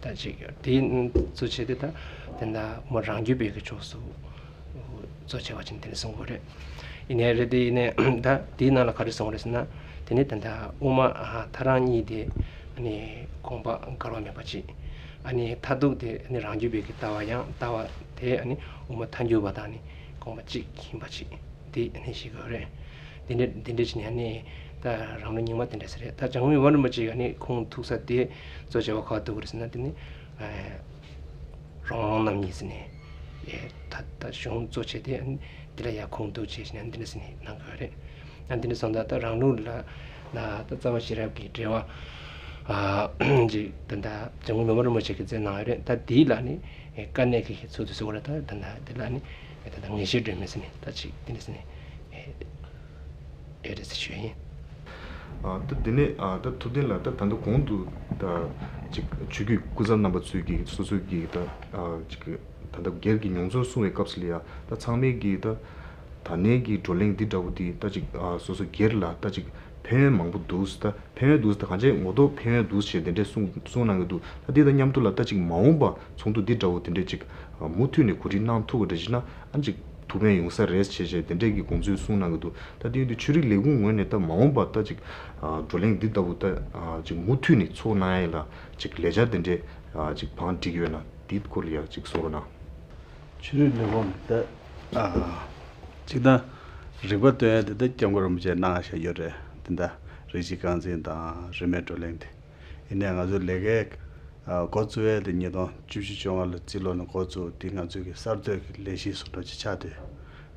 ད་ཅིག་ཡོད། དེ་གཙོ་ཆེ་དེ་ད་དེ་ད་དབུ་མ་རང་རྒྱུད་པའི་གི་ཕྱོགས་སུ་གཙོ་ཆེ་བ་ཅིག་དེ་ནི་གསུང་གི་ཡོད་རེད། ཡིན་ནའི་རེད་དེ་ཡིན་ནའི་ད་དེའི་ནང་ལ་ག་རེ་གསུང་གི་ཡོད་རེད་ཟེར་ན། དེ་ནི་ད་ད་དབུ་མ་ཨ་ཐལ་རང་གཉིས་དེ་ཨ་ནི་དགོངས་པ་འགལ་བ་མེད་པ་ཅིག་ཨ་ནི་མཐར་ཐུག་དེ་ཨ་ནི་རང་རྒྱུད་པའི་གི་ལྟ་བ་ཡང་ལྟ་བ་དེ་ཨ་ནི་དབུ་མ་ཐལ་འགྱུར་བ་དང་ནི་དགོངས་པ་གཅིག་ཡིན་པ་ཅིག་དེ་ཨ་ནི་ཞིག་ཡོད་རེད། དེ་འདྲ་དེ་འདྲ་བྱས་ནས་ཨ་ནི་ད་རང་ལུགས་རྙིང་མ་དེ་འདྲ་ཟེར་རེད། ད་འཇམ་མགོན་རིན་པོ་ཆེ་ཨ་ནི་ཁོང་ཐུག་ས་དེ་གཙོ་ཆེ་བ་ག་བ་ཐུག་གི་རེད་ཟེར་ན། དེ་ནི་རོང་རོང་རྣམ་གཉིས་ཟེར་ནས་ཨེ་ད་ད་གཞུང་གཙོ་ཆེ་དེ་ཨ་ནི་དེ་ལ་ཡ་ཁུངས་གཏུགས་བྱས་ནས་འདི་འདྲ་ཟེར་ནས་གནང་གི་ཡོད་རེད། ཨ་འདི་འདྲ་སོང་ཙང་ད་རང་ལུགས་ལ་ལ་ད་རྩ་བ་ཤེས་རབ་ཀྱི་འགྲེལ་བ་ཨ་ཅིག་ད་ད་འཇམ་མགོན་པོ་རིན་པོ་ཆེ་གིས་མཛད་གནང་ཡོད་རེད། ད་དེའི་ལ་ནི་ཨེ་དཀའ་གནད་ཀྱི་ཚུལ་དུ་ཟེར་བ་རེད། ད་ད་ད་དེ་ལ་ནི་ཨེ་ད་ད་ངེས་ཤེས་སྒྲོན་མེ་ཟེར་ནས་ད་ཅིག་དེ་འདྲ་ཟེར་ནས་ཨེ་ཡོད་རེད་ཟེར་ཞུ་ཡ་ཡིན། ཨ་ད་དེ་ནས་ཨ་ད་ཐུབ་བསྟན་ལགས་ད་ད་ལྟ་གོང་དུ་ད་ཅིག་ཆོས་བརྒྱུད་སྐུ་ཚབ་རྣམ་པ་ཚོས་ཀྱིས་སོ་སོའི་གི་ད་ཨ་ཅིག་ད་ལྟ་སྒེར་གྱི་མྱོང་ཚོར་གསུང་བའི་སྐབས་སུ་ལ་ཡ་ད་ཚང་མས་ཀྱིས་ད་ད་ནས་ཀྱི་བགྲོ་གླེང་འདི་འདྲ་བོ་འདི་ད་ཅིག་ཨ་སོ་སོ་སྒེར་ལ་ད་ཅིག་ཕན་ཡོན་མང་པོ་འདུག་ད་ཕན་ཡོན་འདུག་ད་གང་ཅི་ངོ་ཐོག་ཕན་ཡོན་འདུག་ཞེས་དེ་འདྲས་གསུང་གསུང་གནང་གི་འདུག་ད་འདི་དང་མཉམ་དུ་ལ་ད་ཅིག་མ་འོངས་པ་ཚོགས་འདུ་འདི་འདྲ་བོ་དེ་འདྲས་ཅིག་མུ་མཐུད་ནས་གོ་སྒྲིག་གནང་ཐུབ་པ་འདྲ་ཞིག་ན་ཨ་ཅིག་ཐུགས་ཕན་ཡོང་ས་རེད་ཞེས་བྱས་དེ་འདྲས་ཀྱི་དགོངས་ཚུལ་གསུངས་གནང་གི་འདུག་ད་དེ་ཡིན་དུས་ཆོས་རིག་ལས་ཁུངས་ངོས་ནས་ད་མ་འོངས་པ་ད་ཅིག་བགྲོ་གླེང་འདི་ལྟ་བུ་ད་ཅིག་མུ་མཐུད་ནས་ཚོགས་གནང་ཡས་ལ་ཅིག་ལས་འཆར་དེ་འདྲས་ཅིག་བང་བསྒྲིགས་ཡོད་ན་དེའི་སྐོར་ལ་ཡང་ཅིག་གསུང་རོགས་གནང་། ཆོས་རིག་ལས་ཁུངས་ད་ཅིག་ད་རིག་པ་སྟོན་ཡས་དེ་ད་སྐྱབས་མགོན་རིན་པོ་ཆེས་གནང་བཞག་ཡོད་རེད། དེ་ད་རིགས་གཅིག་རྐང་འཛིན་དང་རིས་མེད་བགྲོ་གླེང་དེ། ཡིན་ནའི་ང་ཚོ་ལས་ཀའི་ཨ་འགོ་བཙུགས་ཡས་དེ་ཉིས་སྟོང་བཅུ་བཞི་བཅོ་ལྔ་ལོ་རྩིས་ལོ་ནས་འགོ་བཙུགས་དེ་ང་ཚོའི་གི་གསར་གཏོད་ཀྱི་ལས་གཞི་བཟོ་འདྲ་ཅིག་ཆགས་ཏེ།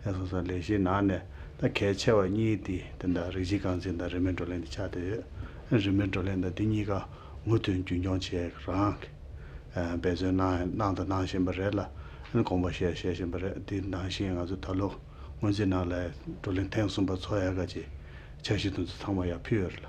ཡང་སོང་ཙང་ལས་གཞིའི་ནང་ནས་ད་གལ་ཆེ་བ་གཉིས་དེ་དེ་འདྲ་རིགས་གཅིག་རྐང་འཛིན་དང་རིས་མེད་བགྲོ་གླེང་དེ་ཆགས་ཏེ་ཡོད། རིས་མེད་བགྲོ་གླེང་དང་དེ་གཉིས་ཀ་མུ་མཐུད་རྒྱུན་འཁྱོངས་བྱེད་རང་གི་འབད་བརྩོན་གནང་གནང་དང་གནང་བཞིན་པ་རེད་ལ། དགོངས་པ་བཞེས་བཞེས་བཞིན་པ་རེད། དེ་ནང་བཞིན་ང་ཚོ་ད་ལོ་སྔོན་རྩིས་ནང་ལ་བགྲོ་གླེང་ཐེངས་གསུམ་པ་ཚོགས་ཡག་ག་ཅིག་འཆར་གཞི་དེ་ཚོ་ཚང་མ་ཡར་ཕུལ་ཡོད་རེད་ལ།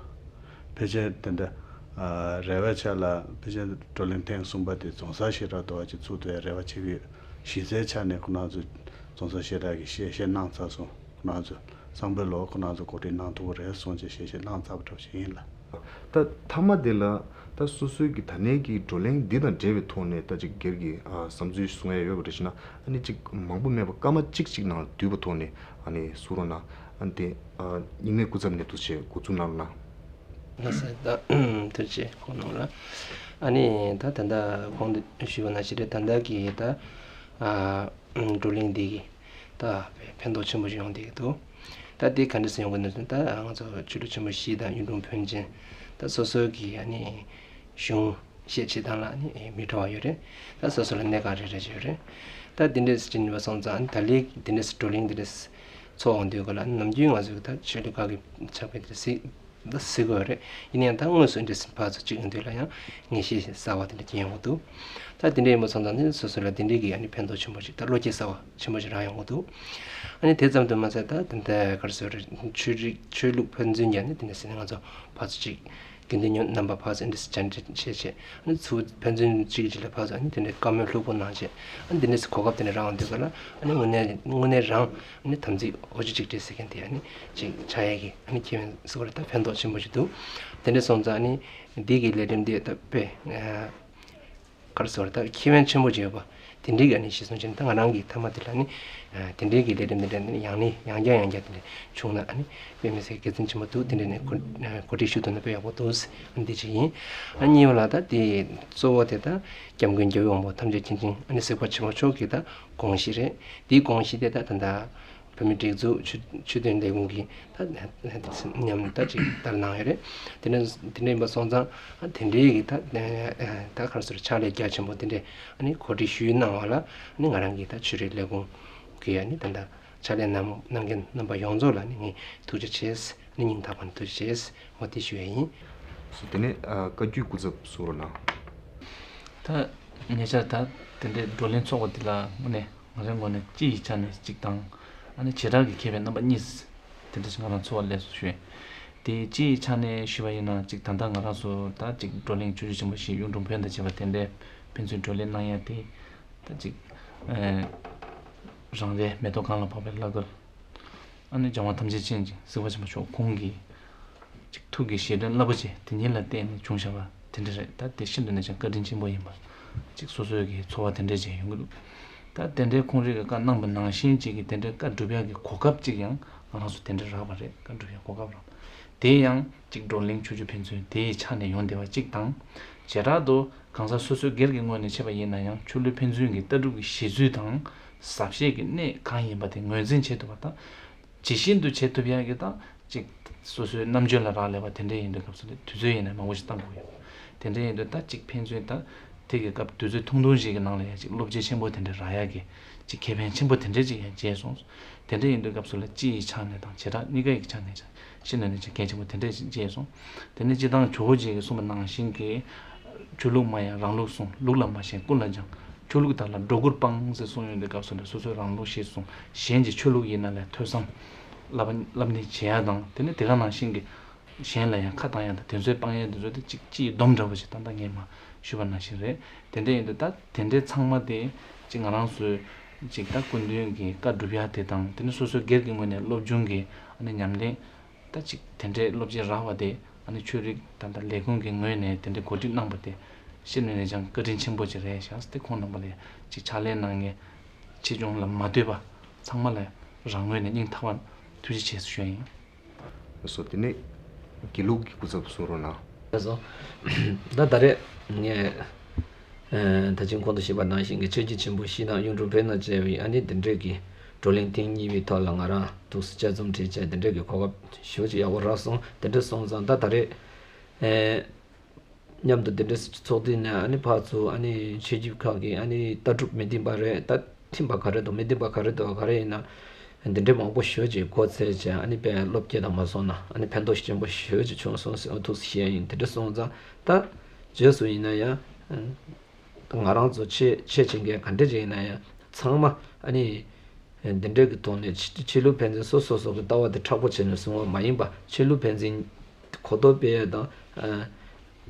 ཕལ་ཆེར་དེ་འདྲ་ རེ་བའི་ཆ་ལ་ཕལ་ཆེར་བགྲོ་གླེང་ཐེངས་གསུམ་པ་དེ་རྫོང་སར་ཞེ་དྲག་དོ་བ་ཅིག་ཚུགས་ཐུབ་ཡ་རེ་བ་བྱེད་ཀྱི་ཡོད། གཞི་རྩའི་ཆ་ནས་ཁོ་རང་ཚོ་རྫོང་སར་ཞེ་དྲག་གི་གཞས་བཤད་གནང་ཚར་སོང་། ཁོ་རང་ཚོ་སང་ཕོད་ལོ་ཁོ་རང་ཚོ་གོ་སྒྲིག་གནང་ཐུབ་ཀྱི་རེད་གསུངས་བྱས་གཞས་བཤད་གནང་ཚར་བ་འདྲ་པོ་ཞིག་ཡིན་ལ། ད་མཐའ་མ་དེ་ལ་ད་སོ་སོའི་གི་ད་ནས་ཀྱི་བགྲོ་གླེང་འདི་དང་འབྲེལ་བའི་ཐོག་ནས་ད་ཅིག་སྒེར་གྱི་ཨ་བསམ་ཚུལ་གསུང་ཡ་ཡོད་པ་རེད་ཞུ་ན། ཨ་ནི་ཅིག་མང་པོ་མེད་པ་སྐར་མ་གཅིག་གཅིག་ནང་བསྡུས་པའི་ཐོག་ནས་ཨ་ནི་གསུང་རོགས་གནང་། ཨ་ནི་དེ་ཨ་རྙིང་མའི་སྐུ་ཚབ་ནས་འདུག་བྱས་འགོ་འཛུགས་གནང་རོགས་གནང་། ལགས་སོ། ད་ཐུགས་རྗེ་ཆེ་ཁོང་རྣམས་ལ། ཨ་ནི་ད་ད་ལྟ་གོང་དུ་ཞུས་པ་ནང་བཞིན་རེད། ད་ལྟ་གི་ད་ཨ་བགྲོ་གླེང་འདི་གི་ད་ཕན་ཐོགས་ཆེན་པོ་ཞིག་ཡོང་བསྡད་ཀྱི་འདུག། ད་འདི་ག་འདྲ་སེ་ཡོང་གི་འདུག་ཟེར་ན། ད་ང་ཚོ་ཆོས་ལུགས་ཆེན་པོ་བཞི་དང་གཡུང་དྲུང་བོན་ཆེན། ད་སོ་སོའི་གི་ཨ་ནི་གཞུང་བཤད་བྱེད་སྟངས་ལ་ཨ་ནི་མི་འདྲ་བ་ཡོད་རེད། ད་སོ་སོ་ལ་གནད་འགག་རེ་རེ་ཅིག་ཡོད་རེད། ད་འདི་འདྲས་སེ་བྱེད་པ་སོང་ཙང་། ཨ་ནི་ད་ལན་འདི་འདྲས་སེ་བགྲོ་གླེང་འདི་འདྲས་སེ་ཚོགས་ཡོང་དུས་སྐབས་ལ། ཨ་ནི་ནམ་རྒྱུན་ང་ཚོས་ད་ཆོས་ལུགས་ཁག་གི་ཕྱག་དཔེ་འདི་འདྲས་སེ་ད་གཟིགས་དགོས་རེད། ཡིན་ཡང་ད་དངོས་སུ་འདི་འདྲས་སེ་ཕར་ཚུར་གཅིག་ཡོང་དུས་ལ་ཡང་ངེས་ཤེས་གསར་བ་དེ་འདྲ་སྐྱེ་ཡོང་གི་འདུག། ད་དེ་འདྲ་ཡིན་པ་སོང་ཙང་ནི་སོ་སོ་ལ་དེ་འདྲའི་གི་ཨ་ནི་ཕན་ཐོགས་ཆེན་པོ་ཞིག་དང་བློ་སྐྱེད་གསར་བ་ཆེན་པོ་ཞིག་རག་ཡོང་གི་འདུག། ཨ་ནི་དེ་ཙམ་དུ་མ་ཟད། ད་དེ་འདྲ་ག་རེ་ཟེར་རེད། ཆོས་རིག་ཆོས་ལུགས་ཕན་ཚུན་གྱི་ཨ་ནི་དེ་འདྲ་ཟེར་ན་ང་ཚོ་ཕར་ཚུར་གཅིག་དགེ་འདུན་ཉོ་རྣམ་པ་ཕར་ཚུར་འདི་འདྲ་ཟེ་མཇལ་འཕྲད་བྱས་བྱས། ཨ་ནི་ཚུར་ཕན་ཚུན་གཅིག་གཅིག་ལ་ཕར་ཚུར་ཨ་ནི་དེ་འདྲའི་བཀའ་མོལ་ལྷུག་པོ་གནང་བྱས། ཨ་ནི་དེ་འདྲ་ཟེ་གོ་སྐབས་དེ་འདྲ་རག་ཡོང་དུས་སྐབས་ལ། ཨ་ནི་དངོས་གནས་དངོས་གནས་རང་ཨ་ནི་དམ་ཚིག་འོ་ཅི་གཅིག་སྒྲིལ་ཟེར་མཁན་དེ་ཨ་ནི་ཅིག་ཆགས་ཡས་ཀྱི་ཨ་ནི་ཁེ་ཕན་ཟེར་བ་རེད། ད་ཕན་ཐོགས་ཆེན་པོ་ཞིག་འདུག། དེ་འདྲ་སོང་ཙང་ཨ་ནི་འདི་གི་ལས་རིམ་འདི་ད་དཔེ་ཨ་ག་རེ་ཟེར་བ་རེད། ད་ཁེ་ཕན་ཆེན་པོ་བྱེད་པ་དེ་འདྲའི་གི་ཨ་ནི་གཞི་བཟུང་བྱས་ནས། ད་ང་རང་གི་མཐའ་མ་དེ་ལ་ཨ་ནི་ཨ་དེ་འདྲའི་གི་ལས་རིམ་དེ་འདྲ་ནི་ཡང་ནས་ཡང་བསྐྱར་ཡང་བསྐྱར་དེ་འདྲ་བྱུང་ན་ཨ་ནི་དཔེ་མི་སྲིད་དགེ་མཚན་ཆེན་པོ་འདུག། དེ་འདྲ་ནས་གོ་ཨ་གོ་སྒྲིག་ཞུ་ཐུབ་ན་དཔེ་ཡག་པོ་འདུག་ཟེར། ཨ་ནི་འདི་གཅིག་ཡིན། ཨ་གཉིས་པ་ལ་ད་དེ་གཙོ་བོ་དེ་ད་སྐྱབས་མགོན་རྒྱལ་བའི་དབང་པོ་ཐམས་ཅད་མཁྱེན་ཅིང་ཨ་ནི་གཟིགས་པ་ཆེན་པོ་མཆོག་གི་ད་དགོངས་གཞི་རེད། དེའི་དགོངས་གཞི་དེ་ད་ད་ལྟ་བོད་མིའི་སྒྲིག་འཛུགས་ཆོས་ཆོས་དོན་ལས་ཁུངས་ཀྱིས་ད་ཉམས་ད་ཅིག་བསྟར་གནང་ཡོད་རེད། དེ་ནས་དེ་འདྲ་ཡིན་པ་སོང་ཙང་། ཨ་དེ་འདྲའི་གི་ད་ད་ག་རེ་ཟེར། ཕྱག་ལས་རྒྱ་ཆེན་པོ་དེ་འདྲས་ཨ་ནི་གོ་སྒྲིག་ཞུས་གནང་བ་ལ། ཨ་ནི་ང་རང་གི་ད་ཆོས་རིག་ལས་ཁུངས་ཀྱི་ཨ་ནི་ད་ད་ཕྱག་ལས་གནང་གནང་མཁན་རྣམ་པ་ཡོངས་རྫོགས་ལ་ཨ་ནི་ངས་ཐུགས་རྗེ་ཆེ་ཟེར། ཨ་ནི་སྙིང་ཐག་པ་ནས་ཐུགས་རྗེ་ཆེ་ཟེར། འོ་དེ་ཞུ་ཡ་ཡིན། སོ་དེ་ནས་ཨ་བཀའ་བརྒྱུད་སྐུ་ཚབ་གསུང་རོགས་གནང་། ད་ཉེ་ཆར་ད་དེ་འདྲའི་བགྲོ་གླེང་ཚོགས་པ་འདི་ལ་དངོས་གནས་ང་རའི་ངོས་ནས་སྤྱི་ཡི་ཆ་ནས་གཅིག་དང་། ཨ་ནི་བྱེ་བྲག་གི་ཁེ་ཕན་རྣམ་པ་གཉིས་དེ་འདྲ་ཞིག་ང་རང་ཚོར་བ་སླེབས་སོང་ཞུ། དེ་སྤྱི་ཡི་ཆ་ནས་ཞུས་པ་ཡིན་ན། གཅིག་ད་ལྟ་ང་རང་ཚོ་ད་གཅིག་བགྲོ་གླེང་ཆོས་བརྒྱུད་ཆེན་པོ་བཞི་གཡུང་དྲུང་བོན་དང་བཅས་པ་དེ་འདྲའི་ཕན་ཚུན་བགྲོ་གླེང་གནང་ཡ་དེ། ད་གཅིག་ཨེ་རང་རེའི་མེ་ཏོག་གང་ལ་ཕོག་པའི་བླ་གོས། ཨ་ནི་སྦྱང་བ་ཐམས་ཅད་མཁྱེན་ཅིང་གཟིགས་པ་ཆེན་པོ་མཆོག་ཁོང་གི་ཅིག་ཐུགས་ཀྱི་བཞེད་དོན་རླབས་པོ་ཆེ་དེ་ཉིད་ལ་བརྟེན་ནས་བྱུང་བཞག་པ་དེ་འདྲ་རེད། ད་དེ་ཤིན་ཏུ་ནས་ཀྱང་བཀའ་དྲིན་ཆེན་པོ་ཡིན་པ། ཅིག་སོ་སོའི་གི་ཚོར་བ་དེ་འདྲ་ཅིག་ཡོང་གི་འདུག། ད་དེ་འདྲའི་ཁོང་རང་གིས་བཀའ་གནང་བ་ནང་བཞིན་ཅིག་གི་དེ་འདྲའི་བཀའ་སྒྲུབ་ཡག་གི་གོ་སྐབས་ཅིག་ཡང་ང་རང་ཚོ་དེ་འདྲ་རག་པ་རེད། བཀའ་སྒྲུབ་ཡག་གོ་སྐབས་རག། དེ་ཡང་ཅིག་བགྲོ་གླེང་ཆོས་བརྒྱུད་ཕན་ཚུན་དེའི་ཆ་ནས་ཡོང་བསྡད་པ་གཅིག་དང་། བྱེ་བྲག་ཏུ་གང་ཟག་སོ་སོའི་སྒེར་གྱི་ངོས་ནས་བྱས་པ་ཡིན་ན་ཡང་། ཆོས་ལུགས་ཕན་ཚུན་གྱི་ལྟ་གྲུབ་ཀྱི་གཞི་རྩ་དང་ཟབ་བཤད་ཀྱི་གནད་གང་ཡིན་པ་དེ་ངོས་འཛིན་བྱེད་ཐུབ་པ་དང་། ཇི་བཞིན་དུ་བྱེད་ཐུབ་ཡག་གི་ད་ཅིག་སོ་སོའི་རྣམ་དཔྱོད་ལ་རག་ལས་པ་དེ་འདྲ་ཡིན་དུས་སྐབས་སུ་དུས་ཚོད་ཡིན་ན་མང་པོ་ཞིག་བཏང་དགོས་ཡོད། དེ་འདྲ་ཡིན་དུས་ད་ཅིག་ཕན་ཚུན་ད་དེ་གི་སྐབས་དུས་ཚོད་ཐུང་ཐུང་ཞིག་གི་ནང་ལ་ཡང་ཅིག་བློ་སྐྱེད་ཆེན་པོ་དེ་འདྲ་རག་ཡག་གི་ཅིག་ཁེ་ཕན་ཆེན་པོ་དེ་འདྲ་ཅིག་ཡང་བྱས་སོང་། དེ་འདྲ་ཡིན་དུས་སྐབས་སུ་ལ་སྤྱི་ཡི་ཆ་ནས་དང་བྱེ་བྲག་གཉིས་ཀ་ཡི་ཆ་ནས་ཤིན་ཏུ་ནས་ཅིག་གལ་ཆེན་པོ་དེ་འདྲ་ཅིག་བྱས་སོང་། དེ་ནས་སྤྱི་བཏང་ཇོ་བོ་རྗེ་གིས་གསུངས་པ་ནང་བཞིན་གྱི། ཆོས་ལུགས་སྨྲ་ཡང་རང་ལུགས་སྲུང་། ལུགས་ལ་མ་ཞེན་ཀུན་ལ་སྦྱང་། ཆོས་ལུགས་དག་ལ་སྒྲོ་སྐུར་སྤང་ཟེར་གསུངས་ཡོང་དུས་སྐབས་སུ་ལ་སོ་སོའི་རང་ལུགས་གཞིར་བཟུང་། གཞན་གྱི་ཆོས་ལུགས་ཡིན་ན་ལས་ཐོས་བསམ་བསླབ་བསླབ་གཉེར་བྱེད་ཡ་དང་། དེ་ནས་དེ་ག་ནང་བཞིན་གྱི་གཞན་ལ་ཡང་ཁ་བཏང་ཡ་དང་དེ་ཚོའི་སྤང་ཡ་དེ་ཚོ་དེ་གཅིག་སྤྱིའི་སྡོམ་འདྲ་བོ་ཞིག་ད་ལྟ་ངས་མ་ཞུས་པ་ནང་བཞིན་རེད། དེ་འདྲ་ཡིན་དུས་ད་དེ་འདྲའི་ཚང་མ་དེ་གཅིག་ང་རང་ཚོའི་གཅིག་ད་སྐུ་མདུན་གྱི་བཀའ་སྒྲུབ་ཡ་དེ་དང་། དེ་ནས་སོ་སོའི་སྒེར་གྱི་ངོས་ནས་སློབ་སྦྱོང་གི་ཨ་ནི་ཉམས་ལེན། ད་ཅིག་དེ་འདྲའི་སློབ་ཆེན་རག་པ་དེ་ཨ་ནི་ཆོས་རིག་ད་ལྟ་ལས་ཁུངས་ཀྱི་ངོས་ནས་དེ་འདྲའི་གོ་སྒྲིག་གནང་པ་དེ་ཤིན་ཏུ་ནས་ཀྱང་བཀའ་དྲིན་ཆེན་པོ་ཅིག་རེད་ཤག་ཟེར་ཏེ། ཁོང་རྣམ་པ་ལ་ཅིག་ཕྱག་ལས་གནང་མཁན་ཆེ་ཆུང་ལ་མ་ལྟོས་པ་ཚང་མ་ལ་རང་ངོས་ནས་སྙིང་ཐག་པ་ཐུགས་རྗེ་ཆེ་ཞུ་ཡ་ཡིན། སོ་དེ་ནས་དགེ་ལུགས་ཀྱི་སྐུ་ཚབ་གསུང་རོགས་གནང་། ལགས་སོ། ད་ད་རེས་ངས་ཨ་ད་ཅིང་གོང་དུ་ཞུས་པ་ནང་བཞིན་གྱི་ཆོས་བརྒྱུད་ཆེན་པོ་བཞི་དང་གཡུང་དྲུང་བོན་དང་བཅས་པའི་ཨ་ནི་དེ་འདྲས་ཀྱི་བགྲོ་གླེང་ཐེངས་གཉིས་པའི་ཐོག་ལ་ང་རང་ཐུགས་སུ་དཔྱད་རྩོམ་བྲིས་བྱས། དེ་འདྲས་ཀྱི་གོ་སྐབས་ཞེ་པོ་ཅིག་ཡག་པོ་རག་སོང་། དེ་འདྲ་སོང་ཙང་ད་ད་རེས་ཨེ་མཉམ་དུ་དེ་འདྲས་ཚོགས་དུས་ནས་ཨ་ནི་ཕར་ཚུར་ཨ་ནི་ཆོས་བརྒྱུད་ཁག་གི་ཨ་ནི་ལྟ་གྲུབ་མི་མཐུན་པ་རེད། ད་མཐུན་པ་ག་རེ་འདུག་མི་མཐུན་པ་ག་རེ་འདུག་ག་རེ་ཡིན་ན། འདི་འདྲའི་མང་པོ་ཞེ་པོ་ཅིག་མགོ་འཚོས་བྱས། ཨ་ནི་དཔེ་བློ་སྐྱེད་དང་མ་སོང་ན་ཨ་ནི་ཕན་ཐོགས་ཆེན་པོ་ཞེ་པོ་ཅིག་བྱུང་སོང་ཟེར་ཐུགས་སུ་བཞེས་ཡིན། དེ་འདྲ་སོང་ཙང་ད་རྗེས་སུ་ཡིན་ན་ཡང་ང་རང་ཚོ་ཆེད་ཆེད་བྱེད་མཁན་ག་འདྲ་ཅིག་ཡིན་ན་ཡང་ཚང་མ་ཨ་ནི་འདི་འདྲའི་གི་ཐོག་ནས་ཆོས་ཆོས་ལུགས་ཕན་ཚུན་སོ་སོ་སོ་གི་ལྟ་བ་དེ་མཁྲེགས་པོ་བྱས་ནས་གསུང་བ་མ་ཡིན་པ། ཆོས་ལུགས་ཕན་ཚུན་གོ་རྟོགས་སྤེལ་ཡ་དང་ཨ།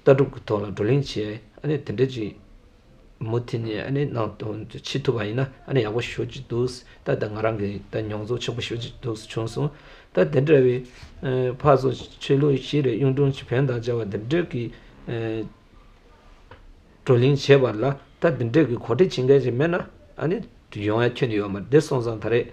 ལྟ་གྲུབ་ཀྱི་ཐོག་ལ་བགྲོ་གླེང་བྱས། ཨ་ནི་དེ་འདྲ་ཅིག་མུ་མཐུད་ནས་ཨ་ནི་གནང་ཕྱིན་ཐུབ་པ་ཡིན་ན་ཨ་ནི་ཡག་པོ་ཞེ་པོ་ཅིག་འདུག། ད་ད་ང་རང་གི་ད་མྱོང་ཚོར་ཆེན་པོ་ཞེ་པོ་ཅིག་འདུག་བྱུང་སོང་། ད་དེ་འདྲ་བའི་ཕར་ཚུར་ཆོས་ལུགས་ཤིག་རེད། གཡུང་དྲུང་ཆོས་བོན་དང་བཅས་པ་དེ་འདྲ་གི་བགྲོ་གླེང་བྱས་པ་ལ་ད་འདི་འདྲས་ཀྱི་གོ་སྒྲིག་བྱེད་མཁན་ཞིག་མེད་ན་ཨ་ནི་ཡོང་ཡ་ཁྱོན་ནས་ཡོད་མ་རེད། དེ་སོང་ཙང་ད་རེས་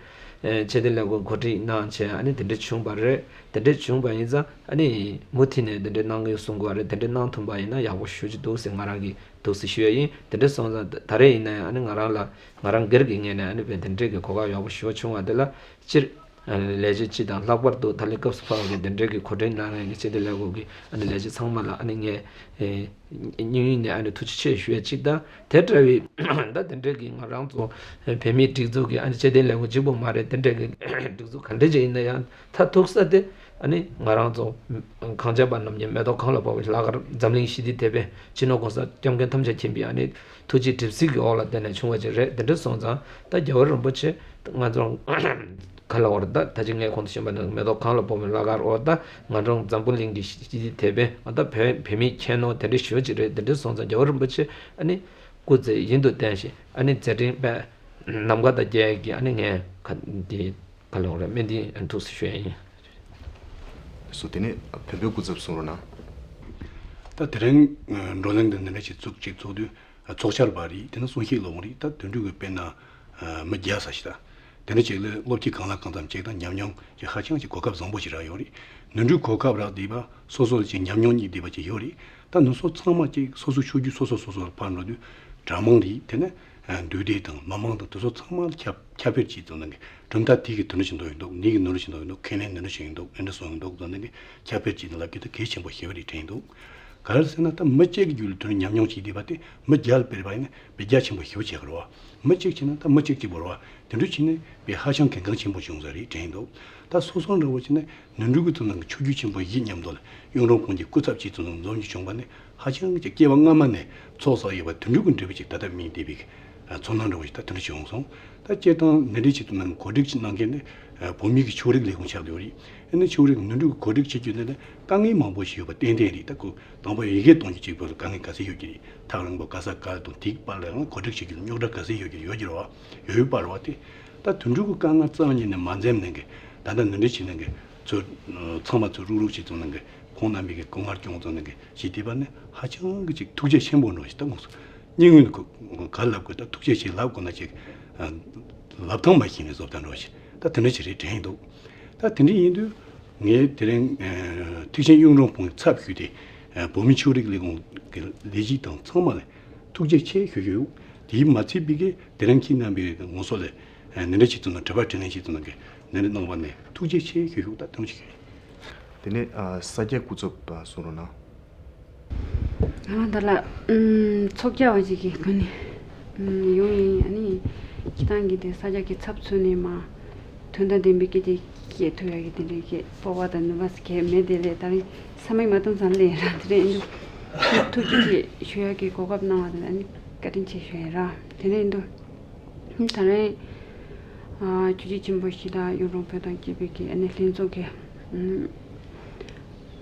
ཨེ་ཆེ་བསྟན་ལས་ཁུངས་གོ་སྒྲིག་གནང་བྱས་ཨ་ནི་དེ་འདྲས་བྱུང་བ་རེད། དེ་འདྲས་བྱུང་བ་ཡིན་ཙང་ཨ་ནི་མུ་མཐུད་ནས་དེ་འདྲས་གནང་གི་གསུང་གི་བ་རེད། དེ་འདྲས་གནང་ཐུབ་པ་ཡིན་ན་ཡག་པོ་ཞེ་པོ་ཅིག་འདུག་ཟེར་ང་རང་གིས་འདུག་ཟེར་ཞུ་ཡ་ཡིན། དེ་འདྲས་སོང་ཙང་ད་རེས་ཡིན་ན་ཡང་ཨ་ནི་ང་རང་ལ་ང་རང་སྒེར་གྱི་ངོས་ནས་ཨ་ནི་དཔེ་དེ་འདྲས་ཀྱི་གོ་སྐབས་ཡག་པོ་ཞེ་པོ་བྱུང་བ་དེ་ལ་སྤྱིར། ལས་བྱེད་སྤྱི་དང་ལྷག་པར་དུ་ད་ལན་སྐབས་སུ་བབས་པའི་དེ་འདྲའི་གི་གོ་སྒྲིག་གནང་མཁན་གྱི་སྤྱི་བདེ་ལས་ཁུངས་ཀྱི་ཨ་ནི་ལས་བྱེད་ཚང་མ་ལ་ཨ་ནི་ངས་སྙིང་དབྱིངས་ནས་ཨ་ནི་ཐུགས་རྗེ་ཆེ་ཞུ་ཡ་གཅིག་དང་། དེ་འདྲ་བའི་ད་དེ་འདྲའི་གི་ང་རང་ཚོ་བོད་མིའི་སྒྲིག་འཛུགས་ཀྱི་ཨ་ནི་སྤྱི་བདེ་ལས་ཁུངས་གཅིག་པོ་མ་རེད། དེ་འདྲའི་གི་སྒྲིག་འཛུགས་ག་འདྲ་ཅིག་ཡིན་ན་ཡང་མཐར་ཐུག་ས་དེ་ཨ་ནི་ང་རང་ཚོ་གངས་ཅན་པ་རྣམས་ཀྱི་མེ་ཏོག་གང་ལ་ཕོག་པའི་ལྷག་དཀར་འཛམ་གླིང་ཞི་བདེའི་དེད་དཔོན་སྤྱི་ནོར་༸གོང་ས་༸སྐྱབས་མགོན་ཐམས་ཅད་མཁྱེན་པའི་ཨ་ནི་ཐུགས་རྗེའི་གྲིབ་བསིལ་གྱི་འོག་ལ་བསྡད་ནས་བྱུང་བ་ཅིག་རེད། དེ་འདྲ་སོང་ཙང་ད་རྒྱལ་བ་རིན་པོ་ཆེ་ང་ཚོ་ག་ལ་བར་ད་ད་ཅི་ངས་གོང་དུ་ཞུས་པ་ནང་མེ་ཏོག་གང་ལ་ཕོག་པའི་ལྷག་དཀར་འོ་ད་ང་རང་འཛམ་བུ་གླིང་གི་ཞི་བདེའི་དེད་དཔོན་འོ་ད་བོད་བོད་མིའི་ཁྱད་ནོར་དེ་འདྲ་ཞུ་ཅིག་རེད། དེ་འདྲ་སོང་ཙང་རྒྱལ་བ་རིན་པོ་ཆེ་ཨ་ནི་སྐུ་ཚེ་ཡུན་དུ་བརྟན་ཞིང་ཨ་ནི་མཛད་འཕྲིན་དཔེ་ནམ་མཁའ་དང་མཇལ་ཡས་ཀྱི་ཨ་ནི་ངས་ག་འདི་ག་ལ་བར་སྨོན་འདུན་ཐུགས་སུ་ཞུ་ཡ་ཡིན། སོ་དེ་ནས་བོད་པའི་སྐུ་ཚབ་གསུང་རོགས་གནང་། ད་དེ་རིང་བགྲོ་གླེང་འདི་འདི་འདྲ་ཞིག་ཚོགས་ཅིག་ཚོགས་དུས། ཚོགས་བཅར་བ་རེད། དེ་ནི་གསུང་བཤད་སློབ་དཔོན་རེད། ད་དོན་གྲུབ་ཀྱི་དཔེར་ན་མི་བརྒྱ་ཙམ་ཞིག་དང་། དེ་འདྲ་ཅིག་ལ་སློབ་ཁྲིད་གང་ལ་གང་འཚམ་ཅིག་དང་ཉམས་མྱོང་ཅིག་ཧ་ཅང་ཅིག་གོ་སྐབས་བཟང་པོ་ཞིག་རག་ཡོད་རེད། ནོར་འཁྲུལ་གོ་སྐབས་རག་བསྡད་པ་སོ་སོ་ལ་ཅིག་ཉམས་མྱོང་རྙེད་བསྡད་པ་ཅིག་ཡོད་རེད། ད་ནུ་སོ་ཚང་མ་ཅིག་སོ་སོ་ཆོས་བརྒྱུད་སོ་སོ་སོ་སོ་ལ་ཕར་འགྲོ་དུས་གྲྭ་མང་རེད། དེ་ནས་འདུས་སྡེ་དང་མི་མང་དང་དེ་ཚོ་ཚང་མ་ལ་ཁྱབ་ཁྱབ་སྤེལ་བྱས་ཙང་ནང་གི་གྲུབ་མཐའ་དེ་གི་དོན་ཆེན་འདུག་ཡིན་འདུག་ནི་གི་ནོར་ཆེན་འདུག་ཡིན་འདུག་ཁས་ལེན་ནོར་ཆེན་ཡིན་འདུག་ཨེ་འདྲ་སོང་ཡིན་འདུག་ཙང་ནང་གི་ཁྱབ་སྤེལ་བྱས་ནས་ལབ་རྒྱུ་དེ་གལ་ཆེན་པོ་ཞེ་པོ་རེད་དྲན་འདུག་ག་རེ་ཟེར་ན་ད་མི་གཅིག་གི་རྒྱུད་ལ་དོན་ཉམས་མྱོང་བྱས་བསྡད་པ་དེ་མི་བརྒྱ་ལ་སྤེལ་བ་ཡིན་ན་མི་བརྒྱ་ཆེན་པོ་ཞེ་པོ་བྱེད་ཀྱི་རེད་བ། མི་གཅིག་བྱས་ན་ད་མི་གཅིག་གཅིག་པོ་རེད་བ། དེ་འདྲ་བྱས་ན་དཔེ་ཧ་ཅང་གལ་འགངས་ཆེན་པོ་བྱུང་ས་རེད་དྲན་འདུག་ད་སོ་སོ་འདྲ་བོ་བྱས་ན་ནོར་འཁྲུལ་གྱི་ཚོ་ནང་གི་ཆོས་བརྒྱུད་ཆེན་པོ་བཞི་མཉམ་དུ་ལ་གཡུང་དྲུང་བོན་གྱི་སྐུ་ཚབ་བྱས་ཚོ་ནང་འཛོམས་རྒྱུ་བྱུང་བ་ནི་ཧ་ཅང་གི་སྐྱེ་བ་སྔ་མ་ནས་ཚོགས་བསགས་ཡོད་པ་དེ་འདྲ་གི་འབྲས་བུ་ཅིག་ད་ལྟ་སྨིན་བསྡད་པའི་ཚོར་སྣང་འདྲ་བོ་ཞིག་ད་དེ་འདྲ་བྱུང་སོང་། ད་སྤྱིར་བཏང་འདི་འདྲའི་ཆེད་དུ་ནང་གོ་སྒྲིག་ཅིག་གནང་མཁན་ནི་བོད་མི་གི་ཆོས་རིག་ལས་ཁུངས་ཆགས་བསྡད་ཡོད་རེད། ཨ་ནི་ཆོས་རིག་ནོར་འཁྲུལ་གྱི་གོ་སྒྲིག་བྱེད་རྒྱུ་འདི་ནི་དཀའ་ངལ་མང་པོ་ཞིག་ཡོད་པ་ཏན་ཏན་རེད། ད་ཁོ་དང་པོ་ཡི་གེ་གཏོང་རྒྱུ་གཅིག་པོ་ལ་དཀའ་ངལ་ག་ཚད་ཡོད་ཀྱི་རེད། ཐག་རིང་པོ་ག་ས་ག་ལ་དང་དེའི་བར་ལ་ཡང་གོ་སྒྲིག་བྱེད་རྒྱུ་ལ་རྙོག་དྲ་ག་ཚད་ཡོད་ཀྱི་ཡོད་ཀྱི་རེད་བ། ཡོད་ཡོད་པ་རེད་བ་དེ། ད་དོན་གྲུབ་ཀྱི་དཀའ་ངལ་རྩ་བ་ཉིད་ནས་མ་འཛེམས་ནས་གི་ད་ལྟ་འདི་འདྲ་བྱས་ནས་གི་ཚོས་ཚང་མ་ཚོས་རུག་རུག་བྱས་ཙང་ནས་གི་ཁོང་རྣམ་པས་གི་སྐུ་ངལ་སྐྱོང་ཙང་ནས་གི་བྱས་བསྡད་པ་ནི་ཧ་ཅང་གི་ཅིག་ཐུགས་རྗེ་ཆེན་པོ་འགྲོ་ཞིག་ད་དངོས་སུ་སྙིང་དབུས་ནས་ག་ལབ་དགོས། ད་ཐུགས་རྗེ་ཆེ་ལབ་དགོས་ན་ཅིག་ལབ་སྟངས་མ་ཤེས་ནས་བཟོ་ལྟ་འགྲོ་ཞིག་ད་དེ་འདྲ་ཅིག་རེད་དྲན་འདུག་ད་དེ་འདྲ་ཡིན་དུས་ངས་དེ་རིང་ཐེག་ཆེན་གཡུང་དྲུང་བོན་ཚབ་ཞུས་ཏེ་བོད་མི་ཆོས་རིག་ལས་ཁུངས་ཀྱི་ལས་བྱེད་དང་ཚང་མ་ལ་ཐུགས་རྗེ་ཆེ་ཞུ་རྒྱུ་ཡོད། དེའི་མ་ཚད་པའི་གི་དེ་རིང་ཁྱེད་རྣམ་པས་ངོ་སོ་ལ་ནི་འདྲ་ཞིག་ཙམ་ན་དྲི་བ་དྲིས་ལན་ཞིག་ཙམ་ན་གི་ནི་འདྲ་གནང་བ་ནས་ཐུགས་རྗེ་ཆེ་ཞུ་ཞུ་ད་དུང་ཞིག་ཞུ། དེ་ནས་ས་སྐྱ་སྐུ་ཚབ་གསུང་རོགས་གནང་། ང་ད་ལ་ཚོགས་བཅར་བ་ཞིག་གི་སྒོ་ནས་ཡོང་ཡིན། ཨ་ནི་སྤྱི་བཏང་གི་དེ་ས་སྐྱ་གི་ཚབ་མཚོན་ནས་མ་དོན་དང་ལྡན་པའི་སྐད་ཆ་བཤད་ཐུབ་ཡ་གི་དེ་འདྲའི་གི་སྤོབས་པ་དང་ནུས་པ་གང་ཡང་མེད་དེ་ལས་ད་རིང་ས་མིག་མ་བཏང་ཙང་ལས་ར་དེ་རིང་ཨ་ནི་ཐུགས་རྗེ་ཆེ་ཞུ་ཡ་གི་གོ་སྐབས་གནང་བ་དེ་ལ་ཨ་ནི་བཀའ་དྲིན་ཆེ་ཞུ་ཡ་ར། དེ་ནས་ཨ་ནི་ད་རིང་ཆོས་བརྒྱུད་ཆེན་པོ་བཞི་དང་གཡུང་དྲུང་བོན་དང་བཅས་པའི་གི་ཨ་ནི་ལྷན་ཚོགས་ཀྱི་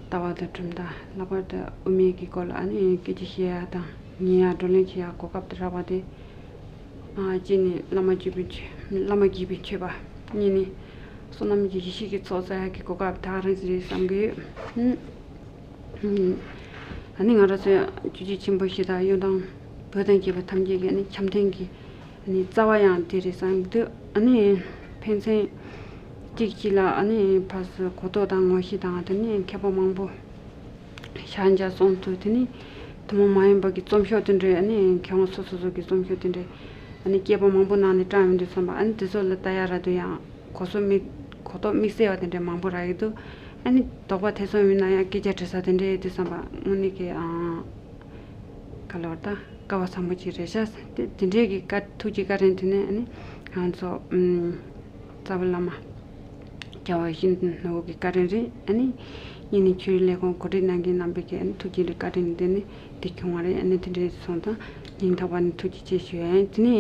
ལྟ་བ་དང་གྲུབ་མཐའ་ལྷག་པར་དུ་དབུ་མའི་གི་སྐོར་ལ་ཨ་ནི་སྐད་ཆ་བཤད་ཡ་དང་ཉན་ཡ་བགྲོ་གླེང་བྱེད་ཡ་གོ་སྐབས་དེ་རག་པ་དེ། གཅིག་ནི་བླ་མ་དགྱེས་པའི་མཆོད་བླ་མ་དགྱེས་པའི་མཆོད་པ། གཉིས་ནི་བསོད་ནམས་ཀྱི་ཡེ་ཤེས་ཀྱི་ཚོགས་བསགས་ཡག་གི་གོ་སྐབས་ད་ག་རང་ཞིག་རེད་བསམ་གྱི་ཡོད། ཨ་ནི་ང་རང་ཚོའི་ཆོས་བརྒྱུད་ཆེན་པོ་བཞི་དང་གཡུང་དྲུང་བོན་དང་བཅས་པ་ཐམས་ཅད་ཀྱི་ཨ་ནི་འཆམ་མཐུན་གྱི་ཨ་ནི་རྩ་བ་ཡང་དེ་རེད་བསམ་གྱི་འདུག་ཨ་ནི་ཕན་ཚུན་གཅིག་གཅིག་ལ་ཨ་ནི་ཕར་ཚུར་གོ་རྟོགས་དང་ངོ་ཤེས་དང་དེ་ནི་མཁས་པ་མང་པོ་ཤར་འཇགས་སོང་དུས་དེ་ནི་ཐུན་མོང་མ་ཡིན་པ་གི་རྩོམ་ཤོག་དེ་འདྲའི་ཨ་ནི་མཁས་དབང་སོ་སོ་སོ་གི་རྩོམ་ཤོག་དེ་འདྲའི་ཨ་ནི་སྐྱེས་པ་མང་པོ་ནང་ནས་བཀྲམ་ཡོང་དུས་བསམ་པ་ཨ་ནི་དེ་ཚོ་ལ་ལྟ་ཡག་རག་དུས་ཡང་གོ་སོ་མི་གོ་རྟོགས་དམིགས་བསལ་བ་དེ་འདྲའི་མང་པོ་རག་གི་འདུག་ཨ་ནི་དོགས་པ་ཐེ་ཚོམ་ཡོད་ན་ཡང་སྐད་ཆ་དྲི་ས་དེ་འདྲའི་ཡོད་དུས་བསམ་པ་དངོས་གནས་ཀྱི་ཨང་ག་ལོར་ད་སྐལ་བ་བཟང་པོ་ཅིག་རེད་ཤག་དེ་དེ་འདྲའི་གི་བཀའ་ཐུགས་ཀྱི་བཀའ་དྲིན་དེ་ནས་ཨ་ནི་ང་ཚོ་ཨུམ། རྩ་བའི་བླ་མ་རྒྱལ་བ་ཡིད་བཞིན་ནོར་བུ་གི་བཀའ་དྲིན་རེད། ཨ་ནི་གཉིས་ནི་ཆོས་རིག་ལས་ཁུངས་གོ་སྒྲིག་གནང་མཁན་རྣམ་པའི་གི་ཨ་ནི་ཐུགས་རྗེ་རེད། བཀའ་དྲིན་དེ་ནི་འདི་བྱུང་བ་རེད། ཨ་ནི་དེ་འདྲའི་སོང་ཙང་སྙིང་ཐག་པ་ནས་ཐུགས་རྗེ་ཆེ་ཞུ་ཡ་ཡིན། དེ་ནི་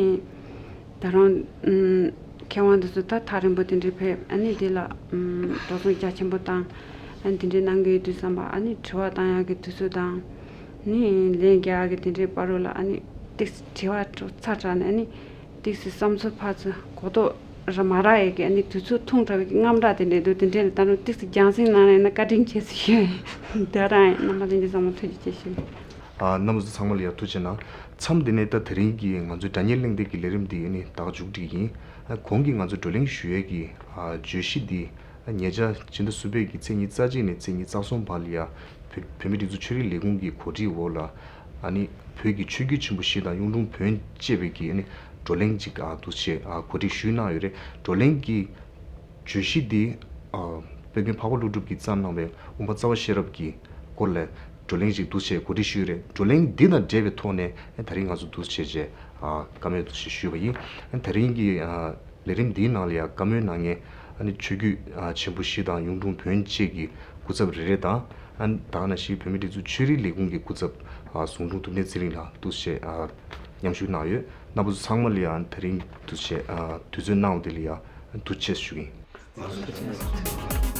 ད་རུང་ཨུམ། མཁས་དབང་འདི་ཚོ་ད་ཐག་རིང་པོ་དེ་འདྲའི་ཕེབས་ཨ་ནི་དེ་ལ་ཨུམ། འགྲོ་སོང་རྒྱ་ཆེན་པོ་བཏང་ཨ་ནི་དེ་འདྲའི་གནང་གི་ཡོད་དུས་བསམ་པ་ཨ་ནི་དྲི་བ་བཏང་ཡག་གི་དུས་ཚོད་དང་། ནི་ལན་རྒྱག་གི་དེ་འདྲའི་བར་རུ་ལ་ཨ་ནི་ཏིག་ཙི་དྲི་བ་དྲི་ཚར་དྲགས་ནས་ཨ་ནི་ཏིག་ཙི་བསམ་ཚུལ་ཕར་ཚུར་གོ་རྟོགས་ར་མ་རག་ཡས་ཀྱི་ཨ་ནི་དུས་ཚོད་ཐུང་དྲགས་པའི་དངངས་སྐྲག་དེ་འདྲའི་འདུག་དེ་འདྲའི་ལ་ད་ནི་ཏིག་ཙི་རྒྱང་སྲིང་གནང་ཡས་ན་བཀའ་དྲིན་ཆེ་ཟེར་ཞུ་ཡས་ཡིན། དེ་རང་ཡིན། རྣམ་པ་ལྷན་རྒྱས་ཚང་མ་ཐུགས་རྗེ་ཆེ་ཞུ། ཨ། རྣམ་པ་ཚོ་ཚང་མ་ལ་ཡང་ཐུགས་རྗེ་གནང་། མཚམས་འདི་ནས་ད་དེ་རིང་གི་ང་ཚོའི་སྒྲ་སྙན་གླེང་སྟེགས་ཀྱི་ལས་རིམ་འདི་ནི་ད་ག་མཇུག་སྒྲིལ་ཡིན། ཨ། གོང་གི་ང་ཚོ་བགྲོ་གླེང་ཞུ་ཡས་ཀྱི། ཨ། བརྗོད་གཞི་འདི། ཨ། ཉེ་ཆར་ཕྱི་ཟླ་གསུམ་པའི་གི་ཚེས་ཉི་ཤུ་རྩ་གཅིག་ནས་ཚེས་ཉི་ཤུ་རྩ་གསུམ་བར་ལ་ཡ། བོད་བོད་མིའི་སྒྲིག་འཛུགས་ཆོས་རིག་ལས་ཁུངས་ཀྱི་གོ་སྒྲིག་འོག་ལ། ཨ་ནི་བོད་ཀྱི་ཆོས་བརྒྱུད་ཆེན་པོ་བཞི་དང་གཡུང་དྲུང་བོན་བཅས་པའི་གི་ཨ་ནི་བགྲོ་གླེང་ཅིག་ཨ་འདུག་སེ་ཨ་གོ་སྒྲིག་ཞུས་གནང་ཡོད་རེད། བགྲོ་གླེང་གི་བརྗོད་གཞི་འདི། ཨ། དཔལ་མགོན་འཕགས་པ་ཀླུ་སྒྲུབ་ཀྱིས་བརྩམས་གནང་བའི་དབུ་མ་རྩ་བ་ཤེས་རབ་ཀྱི་སྐོར་ལ་བགྲོ་གླེང་ཞིག་འདུག་སེ་གོ་སྒྲིག་ཞུས་ཡོད་རེད། བགྲོ་གླེང་འདི་དང་འབྲེལ་བའི་ཐོག་ནས་ད་རིང་ང་ཚོ་འདུག་སེ་བྱས་རྗེས་ཨ་བཀའ་མོལ་འདུག་སེ་ཞུས་པ་ཡིན། ད་རིང་གི་ཨ་ལས་རིམ་འདིའི་ནང་ལ་ཡང་བཀའ་མོལ་གནང་མཁན་ཨ་ནི་ཆོས་བརྒྱུད་ཨ་ཆེན་པོ་བཞི་དང་གཡུང་དྲུང་བོན་བཅས་ཀྱི་སྐུ་ཚབ་རེ་རེ་དང་། ཨ་ནི་ད་ག་ནང་བཞིན་བོད་མིའི་སྒྲིག་འཛུགས་ཆོས་རིག་ལས་ཁུངས་ཀྱི་སྐུ་ཚབ་ཨ་ཟུང་དྲུང་ཐུབ་བསྟན་ཚེ་རིང་ལགས་འདུག་སེ་ཨ་མཉམ་ཞུགས་གནང་ཡོད། རྣམ་པ་ཚོ་ཚང་མ་ལ་ཡང་ད་རིང་འདུག་སེ་ཨ་དུས་ཚོད་གནང་བ་དེ་ལ་ཡང་ཐུགས་རྗེ་ཆེ་ཞུ་གི་ཡིན།